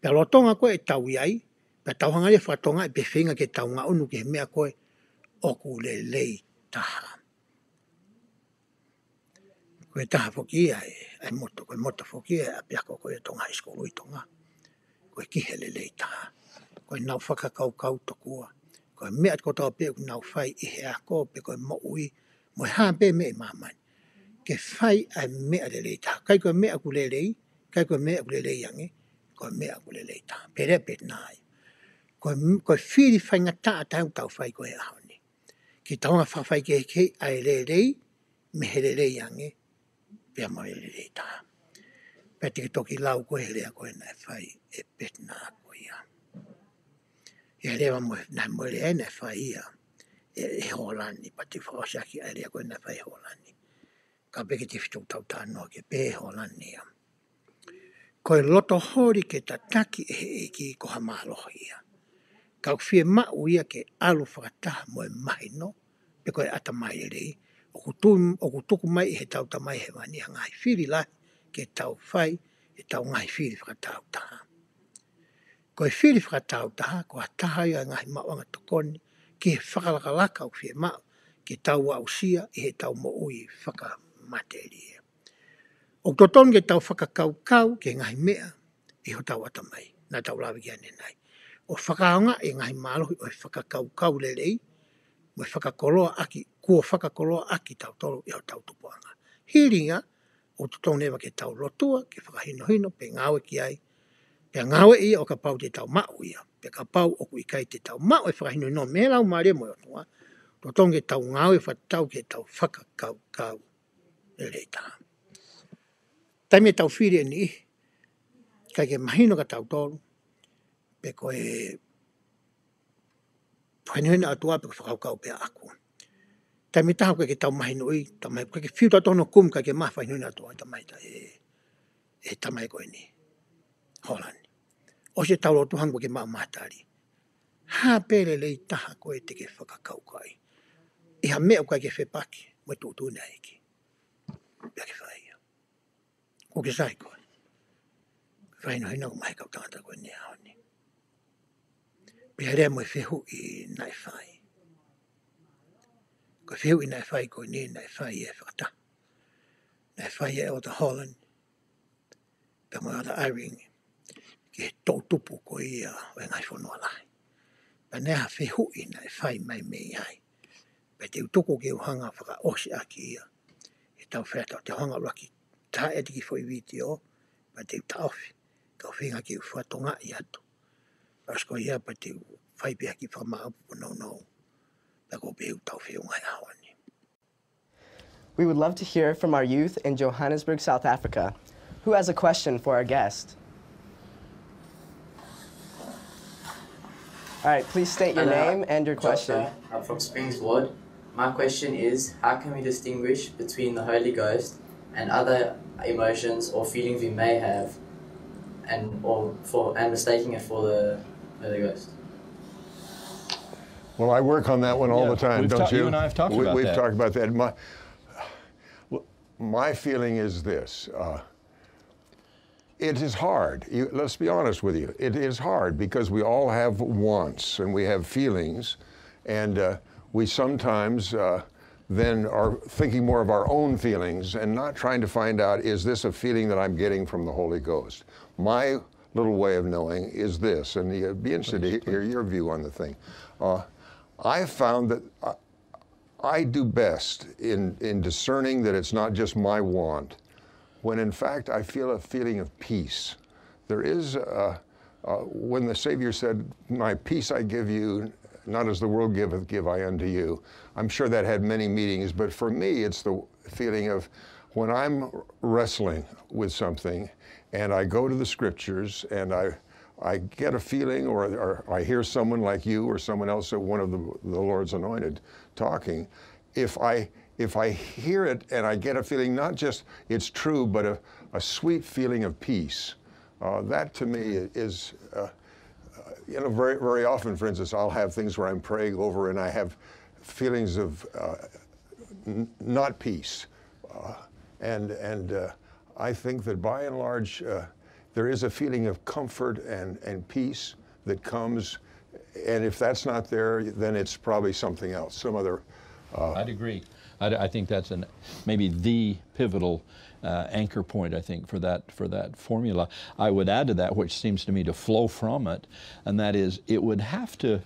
Pea lolotonga ko ē ʻetau ʻi ai, pea tau hanga ʻo fakatonga ʻi pē feinga ke tau ngaʻunu ki he meʻa ko ē ʻoku lelei taha. Ko e taha foki ia ʻa e, ʻa e moto, ko e moto foki ia ʻa e ʻapiako ko ē ʻa Tonga High School ʻi Tonga. Ko e ki he lelei taha. Ko ʻenau fakakaukau tokua. Ko e meʻa kotoa pē ʻoku nau fai ʻi he ako pe ko e moʻui, mo e hā pē meʻa ʻi māmani. Ke fai ʻa e meʻa lelei taha. ʻIkai ko e meʻa ʻoku lelei, ʻikai ko e meʻa ʻoku lelei ange, ko e meʻa ʻoku lelei taha. Pea lea pē nā ia. Ko e, ko e fili faingataʻa taha ʻoku tau fai ko ē he ʻaho ni. Ke tau hanga ʻo fakafaikehekeheʻi ʻa e lelei, mei he lelei ange, pea mo e lelei taha. Pea te ke toki lau ko ē he lea ko ē naʻe fai ʻe Petna ko ia. ʻI he lea mo, naʻe mo e lea naʻe fai ia ʻe, ʻe Hōlani, pea te u fakaʻosi ʻaki ʻa e lea ko ē naʻe fai ʻe Hōlani. Ka pehē ke te fitu tau tano ke pehē ʻe Hōlani ia. Ko e loto holi ke tataki ʻe he ʻEiki ko ha mālohi ia. Ka ʻoku fiemaʻu ia ke ʻalu fakataha mo e mahino, pe ko e ʻatamai lelei, ʻoku tu-, ʻoku tuku mai ʻe heʻetau Tamai Hēvani ha ngaahi fili lahi ke tau fai, ʻetau ngaahi fili fakataautaha. Ko e fili fakataautaha, ko ha taha ia ʻo e ngaahi maʻuʻanga tokoni ki he fakalakalaka ʻoku fiemaʻu ke tau aʻusia ʻi heʻetau moʻui fakamatelie. ʻOku totonu ke tau fakakaukau ki he ngaahi meʻa ʻi hotau ʻatamai, naʻa tau lave ki ai ʻanenai. ʻO fakaʻaongaʻi e ngaahi mālohi ʻo e fakakaukau lelei, mo e fakakoloa ʻaki, kuo fakakoloa ʻaki tautolu ʻi hotau tupuʻanga. Hili ia, ʻoku totonu leva ke tau lotua, ke fakahinohino, pe ngāue ki ai, pea ngāue ia ʻo kapau te tau maʻu ia, pea kapau ʻoku ʻikai te tau maʻu e fakahinohino mei he Laumālie mo e ʻOtua, totonu ke tau ngāue fakatatau ki heʻetau fakakaukau lelei taha. Taimi ʻetau fili ʻe niʻihi, ʻikai ke mahino kia tautolu, pe ko e fakahinohino ʻa e ʻOtua pe ko e fakakaukau pē ʻaʻaku. Taimi ʻe taha ʻoku ʻikai ke tau mahinoʻi, tau mahi-, ʻoku ʻikai ke fiu tautolu hono kumi, ʻikai ke maʻu e fakahinohino ʻa e ʻOtua, tau mahi ta ʻe, ʻe tau mahi ko eni. Hōlani. ʻOsi ʻetau lotu hangē ʻoku ʻikai ke maʻu ha tali. Hā pē lelei taha ko ē te ke fakakaukauʻi. ʻI ha meʻa ʻoku ʻikai ke fepaki mo e tuʻutuʻuni ʻa e ʻEiki. Pea ke fai ia. ʻOku ke sai koe. Fakahinohino ʻoku maʻu ʻe he kau tangata ko eni he ʻaho ni. Pea lea mo e fehuʻi naʻe fai. Ko e fehuʻi naʻe fai ko eni naʻe fai ʻe he fakataha. Naʻe fai ʻe ʻEletā Hōlani. Pea mo ʻEletā Eyring. Ki he toʻutupu ko ia ʻo e ngaahi fonua lahi. Pea naʻe ʻi ai ha fehuʻi naʻe fai mai mei ai. Pea te u tuku ke u hanga ʻo fakaʻosi ʻaki ia. He tau fea tau te hanga ʻuluaki tā ʻeti ki he foʻi vitiō, pea te u taʻofi, kau feinga ke u fakatongaʻi atu. Pea ʻosi ko ia pea te u fai pē ha kiʻi fakamaʻopoʻopo nounou. Pea ko e pehē ʻoku tau feʻunga he ʻaho ni. We would love to hear from our youth in Johannesburg, South Africa. Who has a question for our guest? All right, please state your Hello. name and your question. Joshua, I'm from Springs Ward. My question is, how can we distinguish between the Holy Ghost and other emotions or feelings we may have? and or for and mistaking it for the Holy Ghost. Well, I work on that one all Yeah, the time, we've don't ta- you? you and I have talked we, about We've that. talked about that. My, my feeling is this. Uh, it is hard. You, let's be honest with you. It is hard because we all have wants and we have feelings, and uh, we sometimes uh, then are thinking more of our own feelings and not trying to find out, is this a feeling that I'm getting from the Holy Ghost? My little way of knowing is this, and it'd be interested to hear your view on the thing. Uh, I found that I, I do best in, in discerning that it's not just my want, when in fact I feel a feeling of peace. There is, uh, uh, when the Savior said, "My peace I give you, not as the world giveth, give I unto you." I'm sure that had many meanings, but for me it's the feeling of when I'm wrestling with something and I go to the scriptures and I, I get a feeling, or, or I hear someone like you or someone else, uh, one of the, the Lord's anointed, talking, if I, if I hear it and I get a feeling, not just it's true, but a, a sweet feeling of peace, uh, that to me is, uh, uh, you know, very, very often, for instance, I'll have things where I'm praying over and I have feelings of uh, n- not peace. Uh, and and uh, I think that by and large, uh, there is a feeling of comfort and, and peace that comes. And if that's not there, then it's probably something else, some other. Uh, I'd agree. I, I think that's an, maybe the pivotal uh, anchor point, I think, for that, for that formula. I would add to that, which seems to me to flow from it, and that is it would have to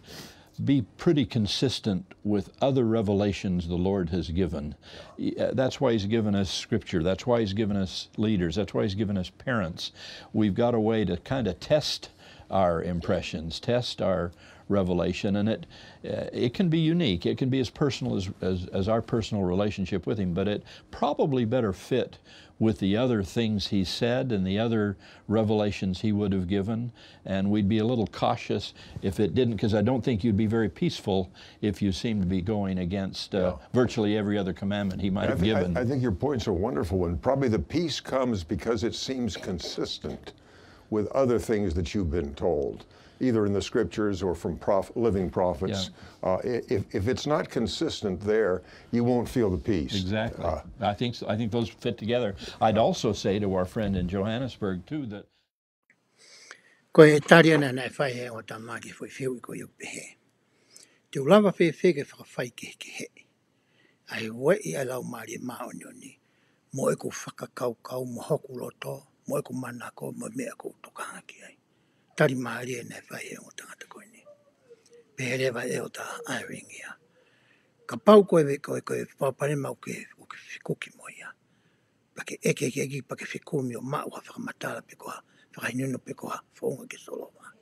be pretty consistent with other revelations the Lord has given. Y- uh, That's why He's given us Scripture. That's why He's given us leaders. That's why He's given us parents. We've got a way to kind of test our impressions, test our revelation, and it uh, it can be unique. It can be as personal as, as as our personal relationship with Him, but it probably better fit with the other things He said and the other revelations He would have given. And we'd be a little cautious if it didn't, because I don't think you'd be very peaceful if you seemed to be going against uh, virtually every other commandment He might I, have thi- I- given. I think your point's a wonderful one. Probably the peace comes because it seems consistent with other things that you've been told, either in the scriptures or from prof- living prophets. Uh, i- if, if it's not consistent there, you won't feel the peace. Exactly. Uh, I think so. I think those fit together. I'd also say to our friend in Johannesburg too that Ko e tali ʻana naʻe fai he ongo tamaki foʻi fiu i ko ʻio pehē. Te u lava fēfē ke fakafai kehekehe ʻa e ueʻi ʻa e Laumālie Māʻoniʻoni mo ʻeku fakakaukau mo hoku loto mo ʻeku manako mo e meʻa ʻoku ou tokanga ki ai. Tali mālie naʻe fai he ongo tangata ko eni. Pehē leva ʻe ʻEletā Eyring ia, kapau ko e, ko e, ko e palopalema ʻoku ke, ʻoku ke fekuki mo ia, pea ke ʻekeʻekeʻiki, pea ke fekumi ʻo maʻu ha fakamatala pe ko ha fakahinohino pe ko ha founga ke solova.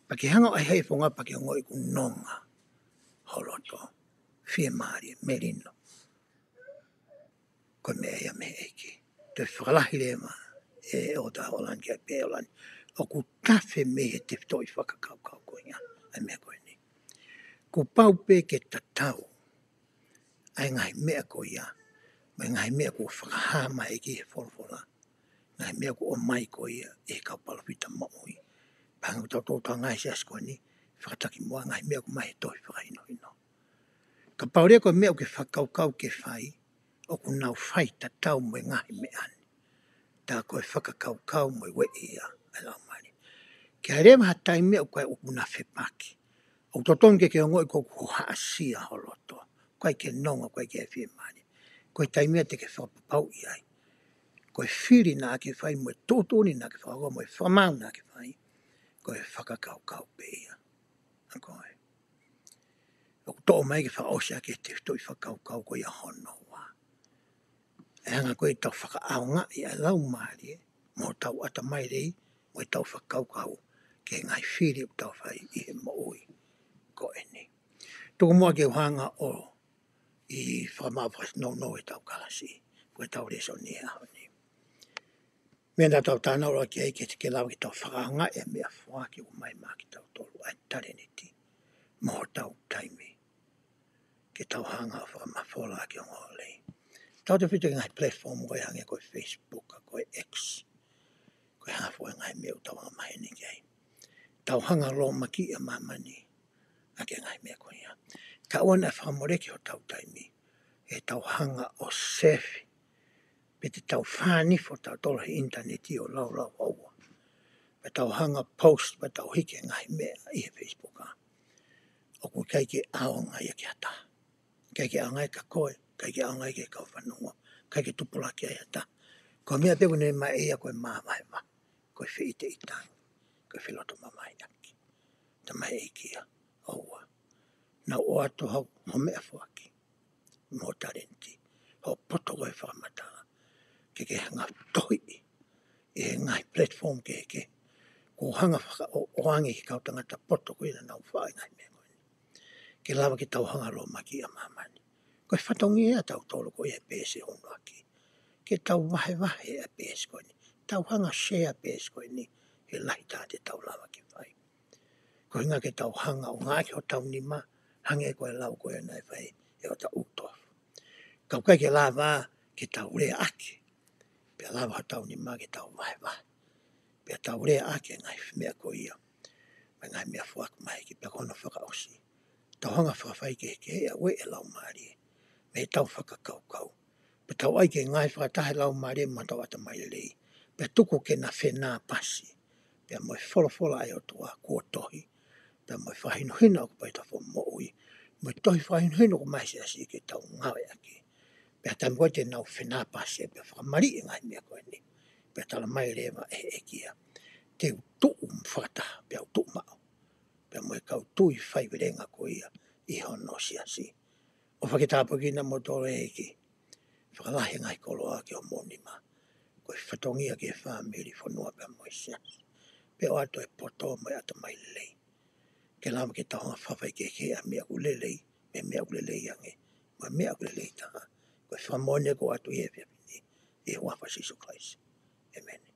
Pea ke hanga ʻo ʻai ha founga pea ke ongoʻi ʻoku nonga ho loto, fiemālie, melino. Ko e meʻa ia mei he ʻEiki. Toe fakalahi leva ʻe ʻEletā ʻOlani ki ai pē ʻOlani, ʻoku tafe mei he tefitoʻi fakakaukau ko ia ʻa e meʻa ko eni. Kuo pau pē ke tatau ʻa e ngaahi meʻa ko ia mo e ngaahi meʻa kuo fakahā mai ʻe he ʻEiki he folofola, ngaahi meʻa kuo ʻomai ko ia ʻe he kau palōfita moʻui. Pea hangē ko ʻetau tokanga he siasi ko eni, fakatakimuʻa, ngaahi meʻa kuo ʻomai he tohi fakahinohino. Kapau leva ko e meʻa ʻoku ke fakakaukau ke fai, ʻoku nau fai tatau mo e ngaahi meʻa ni, tā ko e fakakaukau mo e ueʻi ia ʻa e Laumālie. Ke ʻi ai leva ha taimi ʻoku ʻikai, ʻoku na fepaki, ʻoku totonu ke ke ongoʻi ʻoku hohaʻasia ho loto, ʻoku ʻikai ke nonga, ʻoku ʻikai ke fiemālie. Ko e taimi ia te ke fakapapauʻi ai ko e fili naʻa ke fai mo e tuʻutuʻuni naʻa ke fakakaukau mo e fakamaau naʻa ke fai, ko e fakakaukau pē ia ʻa koe. ʻOku toʻo mai ke fakaʻosi ʻaki e tefitoʻi fakakaukau ko ia hono ua. ʻE hanga ko ē ʻetau fakaʻaongaʻi ʻa e Laumālie mo hotau ʻatamai lelei mo ʻetau fakakaukau ki he ngaahi fili ʻoku tau fai ʻi he moʻui ko eni. Tuku muʻa ke u hanga ʻo ʻi fakamaʻu fakanounou ʻetau kalasi, ko ʻetau lēsoni he ʻaho ni. Meʻa naʻa tau tānaki ki ai ke, ke lava ke tau fakaʻaongaʻi ʻa e meʻafoaki ʻoku ʻomai maʻa kitautolu, ʻa e talēniti mo hotau taimi, ke tau hanga ʻo fakamafola ʻaki ʻa e ongoongolelei. Tautefito ki he ngaahi platform ko ē hangē ko e Facebook, ko e X, ko Ka hafo e ngaahi meʻa ʻoku tau anga maheni ki ai. Tau hanga ʻo lōmakiʻi ʻa māmani ʻaki e ngaahi meʻa ko ia. Ka ʻoua naʻa fakamoleki hotau taimi, ʻe tau hanga ʻo sefi, pe te tau fānifo tautolu he ʻinitaneti ʻo laulau ʻaua. Pe tau hanga ʻo post, pe tau hiki e ngaahi meʻa ʻi he Facebook ʻa. ʻOku ʻikai ke ʻaonga ia ki ha taha. ʻIkai ke ʻaonga ia kia koe, ʻikai ke ʻaonga ia ki he kau fanongo, ʻikai ke tupulaki ai ha taha. Ko e meʻa pē ʻoku ne maʻu ia ko e māvahevahe, ko e feʻiteʻitangi, ko e felotomamahiʻaki. Tamai ʻEiki ia, ʻoua. Naʻa ʻoatu ho, ho meʻafoaki, mo ho talēniti, ho poto ko e fakamatala, ke ke hanga ʻo tohiʻi ʻi he ngaahi platform kehekehe. Kuo hanga fakaʻoange ki he kau tangata poto ko ia naʻa nau fai e ngaahi meʻa ko eni. Ke lava ke tau hanga ʻo lōmakiʻi ʻa māmani. Ko e fatongia ia ʻatautolu ko ia he peesi ʻe ʻuluaki. Ke tau vahevahe ʻa e peesi ko eni. Tau hanga ʻo share ʻa e peesi ko eni he lahi taha te tau lava ke fai. Ko e ʻuhinga ke tau hanga ʻo ngāueʻaki hotau nima, hangē ko e lau ko ia naʻe fai ʻe ʻOtua ʻUtofu. Ka ʻoku ʻikai ke lava ke tau leaʻaki, pea lava hotau nima ke tau vahevahe. Pea tau leaʻaki e ngaahi meʻa ko ia, mo e ngaahi meʻafoaki mahiki, pea ko hono fakaʻosi, tau hanga ʻo fakafaikehekeheʻi ʻa e ueʻi ʻa e Laumālie mei heʻetau fakakaukau. Pea tau ʻai ke ngāue fakataha e Laumālie mo hotau ʻatamai lelei. Pea tuku ke na fenāpasi pea mo e folofola ʻa e ʻOtua kuo tohi, pea mo e fakahinohino ʻoku pau ke tau fakamoʻui, mo e tohi fakahinohino ʻoku maʻu ʻe he siasi ke tau ngāueʻaki. Pea taimi ko ē te nau fenāpasi ai pea fakamaliʻi e ngaahi meʻa ko eni, pea talamai leva ʻe he ʻEiki ia, te u tuʻu fakataha, pea u tuʻu maʻu pea mo e kau tui faivelenga ko ia ʻi hono siasi. ʻOfa ke tāpuekina kimoutolu ʻe he ʻEiki. Fakalahi e ngaahi koloa ki homou nima. Ko e fatongia ki he fāmili, fonua pea mo e siasi. Pea ʻoatu e poto mo e ʻatamai lelei. Ke lava ke tau hanga ʻo fakafaikehekeheʻi ʻa e meʻa ʻoku lelei mei he meʻa ʻoku lelei ange, mo e meʻa ʻoku lelei taha. Ko e fakamoʻoni ʻoku ʻoatu ʻi he efiafi ni, ʻi he huafa ʻo Sīsū Kalaisi. ʻĒmeni.